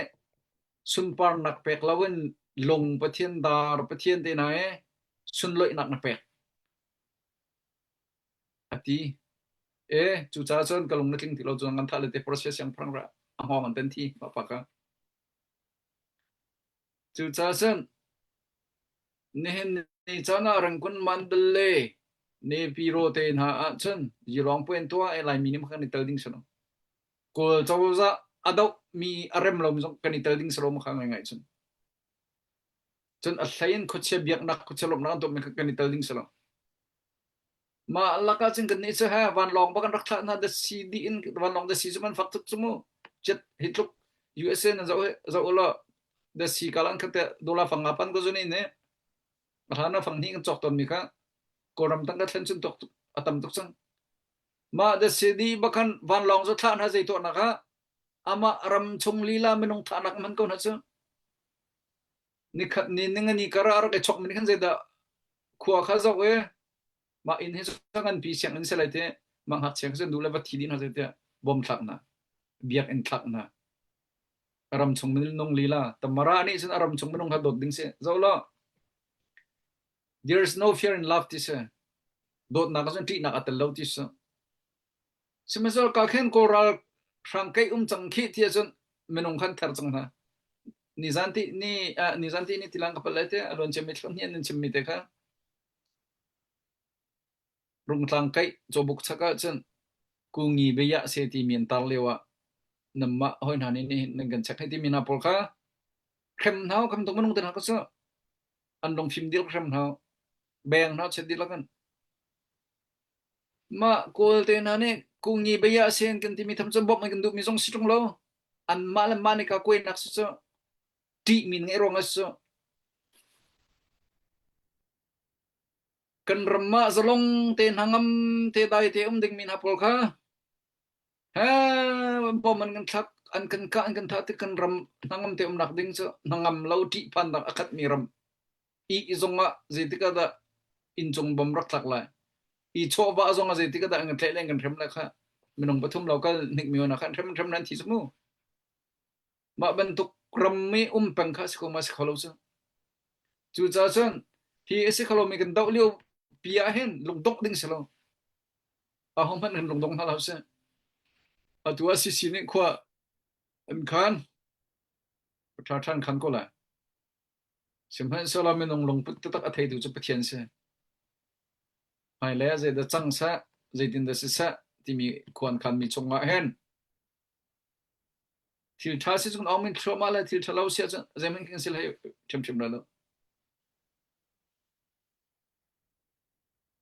sunparnak pek loin lung Pathian dar Pathian te hna he sunloihnak na pek a ti. E cucaah cun ka lung na tling ti lo cun ngan thah le te Persia siangpahrang ra a hngawng an ten thi mah pa ka. Cucaah cun nihin ni caan ah Rangoon Mandalay Naypyidaw te hna ahcun yilawng puai an tuah i Laimi nih kan i tel ding si lo. Kawl cozah a dohmi a rem lomi zong kan i tel ding si lo kha ngaingai cun. Cun a hlei in khuachia biaknak, khuachia lawmhnak an tuahmi kha kan i tel ding si lo. Mah lakah cun kannih cu he vanlawng bak an rak thlah hna dasi dih in vanlawng dasi cu man fak tuk cu mu. Jet hi tluk USA nan zoh zoh ulaw dasi kalan kha te dollar fang nga pan ko zuni nih a hlan ah fang hnih kan cawk tawn mi kha Kawlram tang ka thlen cun tuk a tam tuk cang. Mah dasi dih bakhan vanlawng cu thlah hna zei tuahnak ah amah ram chung lila minung thahnak man ko hna cu. Nikhat ni ningani kar ah rak i chok mi khan zeidah khua kha zoh i mah inn hi cu nganpi sianginn si lai ti mah ngakchia kha cu nu le va thi dih hna tiah bom thlak hna biakinn thlak hna ram chung minung lila tamara nih cun a ram chung minung kha dawt ding si zoh law there is no fear in love ti si dawtnak ah cun ṭihnak a tel lo ti si Sihmanhsehlaw ka khen Kawl ralhrang keih um cang khih ti ahcun minung khan ther cang hna. Nizan ti ni ah nizan ti ni tilang ka pal lai te a luan ciami thla hnih an chimmi te kha rungtlang keih cawbuk chak ahcun kungi bia se timi an tar lio ah namah hoi hna nih nihin nan kan chek hei timi hna pawl kha hrem hna kham tuk minung te hna ka su an lungfim dil hrem hna beng hna chet dil kan Mah Kawl te hna nih kungi bia sen kan timi tham cun bawmh an kan duhmi zong si ṭung lo. Anmah le mah nih ka kuainak si cu ṭihmi ngeih ruang ah si cu. Kan ram ah zalong te hnangam te dai te um dingmi hna pawl kha he bom an kan thlak an kan kah an kan thah tik kan ram hnangam te umnak ding cu hnangam lo ṭihphannak a khatmi ram i zong ah zeitik ah dah inncung bom rak tlak lai i chawhvah zong ah zeitik ah dah an tlaih le kan hrem lai kha minung pathum lo kal hnik mi na khan hrem hrem nan thi mu mah bantuk ram mi um peng kha si ko ma si kho lo cu cu ca cun hi a si kho lo mi kan doh lio pi ah hin lungdongh ding si lo aho hmanh kan lungdong hna lo si atu ah sisi nih khua an khan ṭha ṭhan khan ko lai Sihmanhsehlaw minung lungput taktak a theitu cu Pathian si. Hmailei ah zeidah cang seh, zeitindah siseh timi khuankhanmi chungah hin thil ṭha si cun awng min thluahmah le thil ṭha lo si ahcun zeihmanh kan si hlei ṭhiamṭhiam lai lo.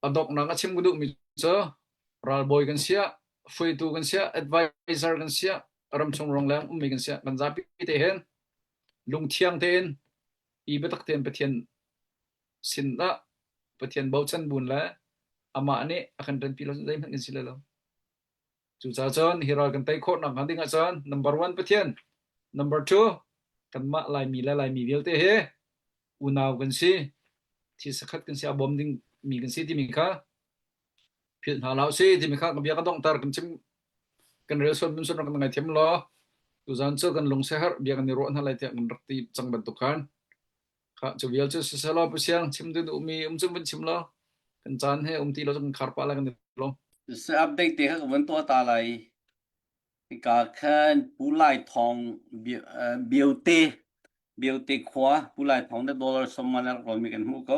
A donghnak a chim ka duhmi cu ralbawi kan siah, hruaitu kan siah, advisor kan siah, ramchung rongleng ummi kan siah, kan zapi te hin lungthiang tein i biatak tein Pathian sin ah Pathian bochan bun le amah nih a kan ṭanpi lo zeihmanh kan si lai lo. Cucaah cun hi ral kan tei khawh nakhnga ding ahcun number one Pathian, number two kanmah Laimi le Laimi vialte hi unau kan si, thil sakhat kan si, a bawm ding mi kan si timi kha philh hna hlah usih timi kha ka bia ka donghter kan chim kan rel sual mun sun rak kan ngaithiam law tuzan cu kan lung seher bia kan i ruah hna lai tiah kan rak ti cang bantuk khan kha cu vial cu siselaw pusiang chim dun umi um cu vun chim law kan caan he um ti lo cu kan khar pah lai kan i lawm Se update te kha ka vun tuah ta lai. Hika khan Pu Lai Thawng Biote Biote khua Pu Lai Thawng na dollar sawmnga na rak rawnmi kan hmuh ko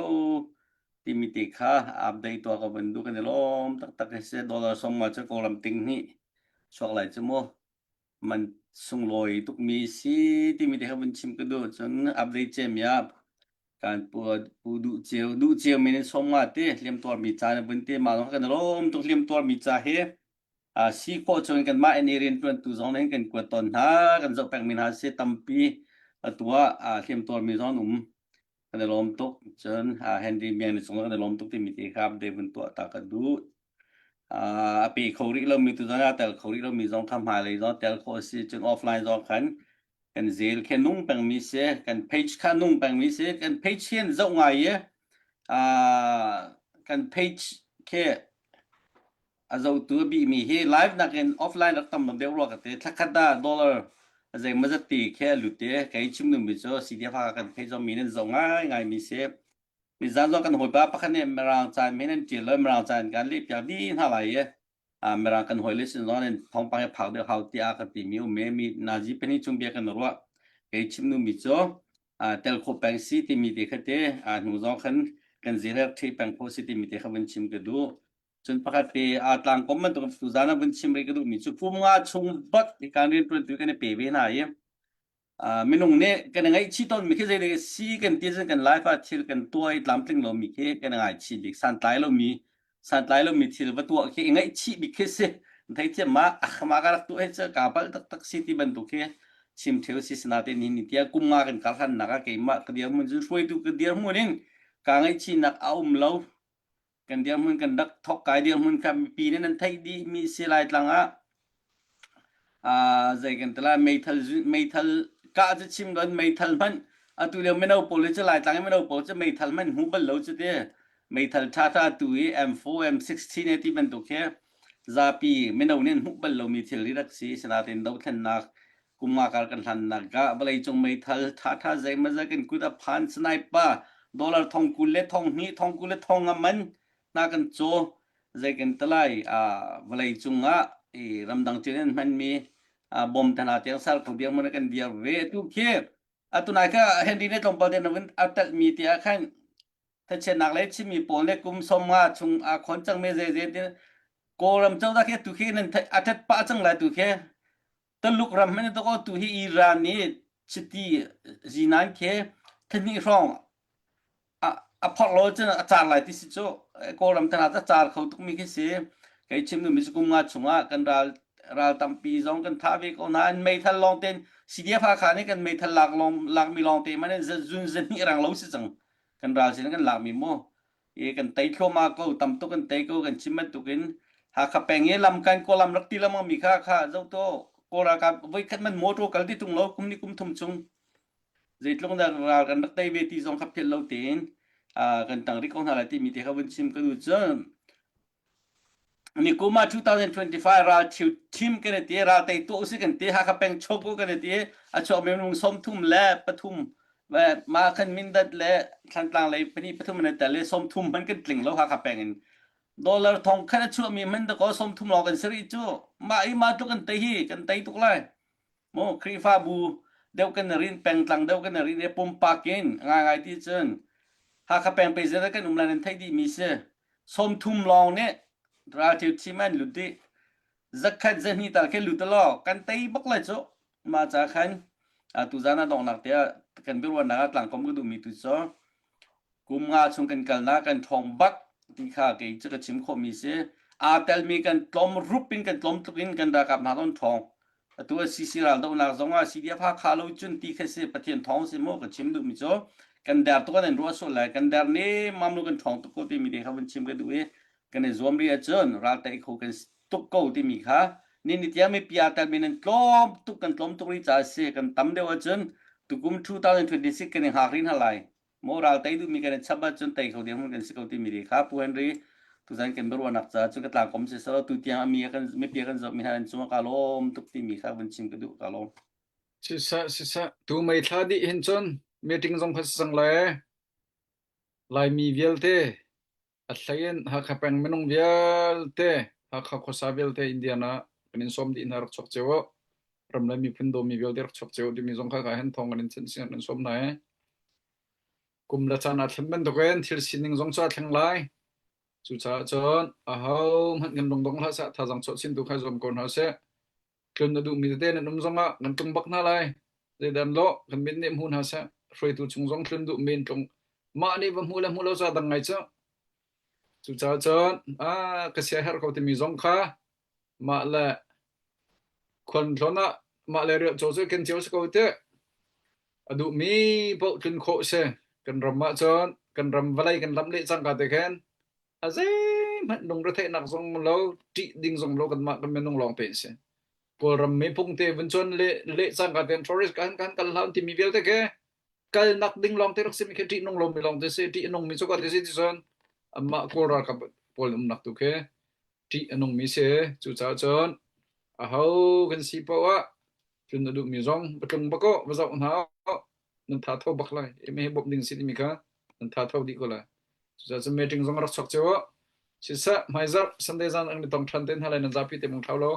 timi te kha update tuah ka van duh kan i lawm taktak hi si dollar sawmnga cu Kawlram ting hnih chuak lai cu mu man sunglawi tukmi si timi te kha vun chim ka duh cun update cem ya. Kan pu pu duh ceu duh ceu men in som nga te hliam tuar mi ca na vun te ma zong kan lawm tuk hliam tuar mi ca he a si khawh chung kan mah in rian tuan tu zong nih kan kuat ton hna kan zoh peng mi hna si tampi atu ah hliam tuar mi zong um kan i lawm tuk cun Henry Miang ni cung kan i lawm tuk timi te kha update vun tuah ta ka duh a pe kho rih lomi tu zong a tel kho rih lomi zong kha hmailei zong tel khawh a si cun offline zong khan kan zel khe nung pengmi si kan page kha nung pengmi si kan page hin zoh ngai i kan page khi a zohtu a bihmi hi live nakin offline rak tam deuh rua ka ti thlakhat ah dollar a zeimawzat ti khi a lut i kei chim duhmi cu CDF kan page zong mi nan zoh ngai ngai mi si Nizan zong kan hawipa pakhat nih Mirang ca in men an ṭial lo Mirang ca in kan lehpiak dih hna lai i Mirang kan hawile sin zong in thawngpang hi phak deuh hau tiah ka timi um i mi nazi pahnih chung bia kan ruah. Kei chim duhmi cu tel khawh peng si timi te kha te hnu zong khan kan zirher ṭhi peng khawh si timi te kha vun chim ka duh. Cun pakhat te aa tlangkom bantuk tuzaan ah vun chim rih ka duhmi cu kum nga chung bak kan rianṭuantu kan i pe ve hna i minung nih kan i ngaihchih tawnmi khi zei si kan ti cun kan life ah thil kan tuah i tlamtling lomi khi kan i ngaichih bik santlai lomi santlai lomi thil va tuah khi i ngaihchih bik khi si theithiam ma ah ka rak tuah hi cu kaa palh taktak si ti bantuk khi chim theu si sinain ni ni tiah kum nga kan kar hlannak ah keimah ka dirhmun cun hruaitu ka dirhmun in kaa ngaihchihnak a um lo kan dirhmun kan rak thok kai dirhmun kha mipi nih nan theih dih mi si lai tlang ah zei kan tala meithal meithal kah cu chim don meithal hmanh atu lio mino pawl cu lai tlang i mino pawl cu meithal hmanh hmu bal lo cu te meithal tha tha tu i M4 M16 e ti bantuk khi zapi mino nih an hmuh bal lomi thil ri rak si sinain dothlennak kum nga kar kan hlannak ka vawleicung meithal ṭhaṭha zeimawzat kan kut a phan sniper dollar thong 20 le thong hnih thong 20 le thong nga man hna kan caw zei kan talai vawleicung ah i ramdang cin an hmanmi bom hna tiang sar kho diang man kan diar ve tu khi atunai ka Henry ne tlawmpal te na vun atalh mi ti ah khan thachiatnak le Chinmi pawl nih kum 50 chung aa khon cangmi zeizei ti Kawlram cozah khi tu khi nan a ṭhat pah cang lai tu khi Taluk ram hmanh to tu hi Iran nih chiti zinan khi thani hrawng a a phorh lo cun a car lai ti si cu Kawlram tana a car kho tuk mi khi si kei chim duhmi cu kum nga chungah kan ral ral tampi zong kan thah ve ko hna an meithal lawng ten CDF Hakha nih kan meithal lak lawng lakmi lawng te man zun zahnih rang lo si cang kan ral sin kan lakmi mu i kan tei thluahmah ko tam tuk kan tei ko kan chim bantukin Hakha peng i lam kan kawlam rak ti lengmang mi kha kha zo to Kawl ralkap voikhat man motor kal ti tung lo kum ni kum thum chung zeitluk dah ral kan rak tei ve ti zong kha philh lo tein kan tang rih ko hna lai timi te kha vun chim ka duh cun Ni kum ah 2025 ral thil thim kan i ti ral tei tuah usih kan ti Hakha peng chok u kan i ti a chuak mi minung 33 mah khan Mindat le Thlantlang lei pahnih pathum an i tel i 30 hmanh kan tling lo Hakha peng in dollar thong khat a chuah mi hmanh dakaw 30 lawng kan si rih cu mah i mah tluk kan tei hi kan tei tuk lai mu Khrihfabu deuh kan rin pengtlang deuh kan rin i pumpak in ngai ngai ti cun Hakha peng pe zel kan um lai nan theih dih mi si 30 lawng nih ralṭheu thim an lut dih. Zakhat zahnih tal khi lut law kan tei bak lai cu. Mah ca khan tuzan ah donghnak tiah kan biaruahnak ah tlangkom ka duhmi tu cu kum nga chung kan kalnak kan ṭhawng bak ti kha kei cu ka chim khawhmi si. Aa telmi kan tlawm rup in kan tlawm tluk in kan ralkap hna zong ṭhawng. Atu ah CC raldohnak zong ah CDF Hakha lo cun ti kha si Pathian thawng si mu ka chim duhmi cu kan der tuk an ruah sual lai kan der nemam lu kan ṭhawng tuk ko timi te kha vun chim ka duh i kan i zuam rih ahcun ral tei kho kan tuk ko timi kha ni ni tiang mi pia tel min an tlawm tuk kan tlawm tuk rih caah si kan tam deuh ahcun tukum 2026 kan i hngak rih hna lai Maw ral tei duhmi kan i chap ahcun tei kho ding kan si ko timi ri kha Pu Henry tuzan kan biaruahnak ca cu ka tlangkom si selaw tu tiang ami kan mipi kan zoh mi hna an cungah ka lawm tuk timi kha vun chim ka duh ka lawm. Siseh siseh tu mei thla dih hin cun meeting zong kha si cang lai Laimi vialte a hlei in Hakha peng minung vialte Hakha khuasa vialte Indiana kan in sawm dih hna rak chuak cio uh. Ram le miphun dawmi vialte rak chuak cio timi zong kha ka hen thawng kan in chanh sin kan sawm hna i kum le caan aa thlen bantukin thil sining zong cu aa thleng lai. Cucaah cun aho hmanh kan lungdong hlah seh, thazaang chuah chin tu kha zuam ko hna usih. Tlun a duhmi tete nan um zongah kan tlung bak hna lai. Zeidah an lawh kan mit nih hmu hna seh. Hruaitu chung zong tlun duhmi in tlung. Mah nih va hmu le hmu lo ca dang ngai cu. Cucaah cun ah ka sia herh ko timi zong kha mah le khuan thlawn ah mah le riah caw cu ken cio si ko teh. A duhmi paoh tlun khawh si. Kan ram ah cun kan ram vawlei kan lamh leh cangka te khin a zeihmanh lungretheihnak zong lo ṭih ding zong lo kanmah kan minung lawng te in si. Kawlram miphung te vun cuan le leh cangka ten tourist kan kan kal hlan timi vialte khi kalnak ding lawng te rak simi khi ṭih nung lomi lawng te si ṭih a nungmi cu ka te si ti cun anmah Kawl ralkap pawl umnak tu khi ṭih a nungmi si. Cucaah cun aho kan si paoh ah tlun a duhmi zong va tlung bak aw, va zoh hna aw, nan tha tho bak lai. Eme hi bawmh ding si timi kha nan tha tho dih ko lai. Cucaah cun meeting zong rak chuak cio. Siseh, hmaizarh Sunday zan an i tong ṭhan te hna lai nan zapi te mung thlau lo.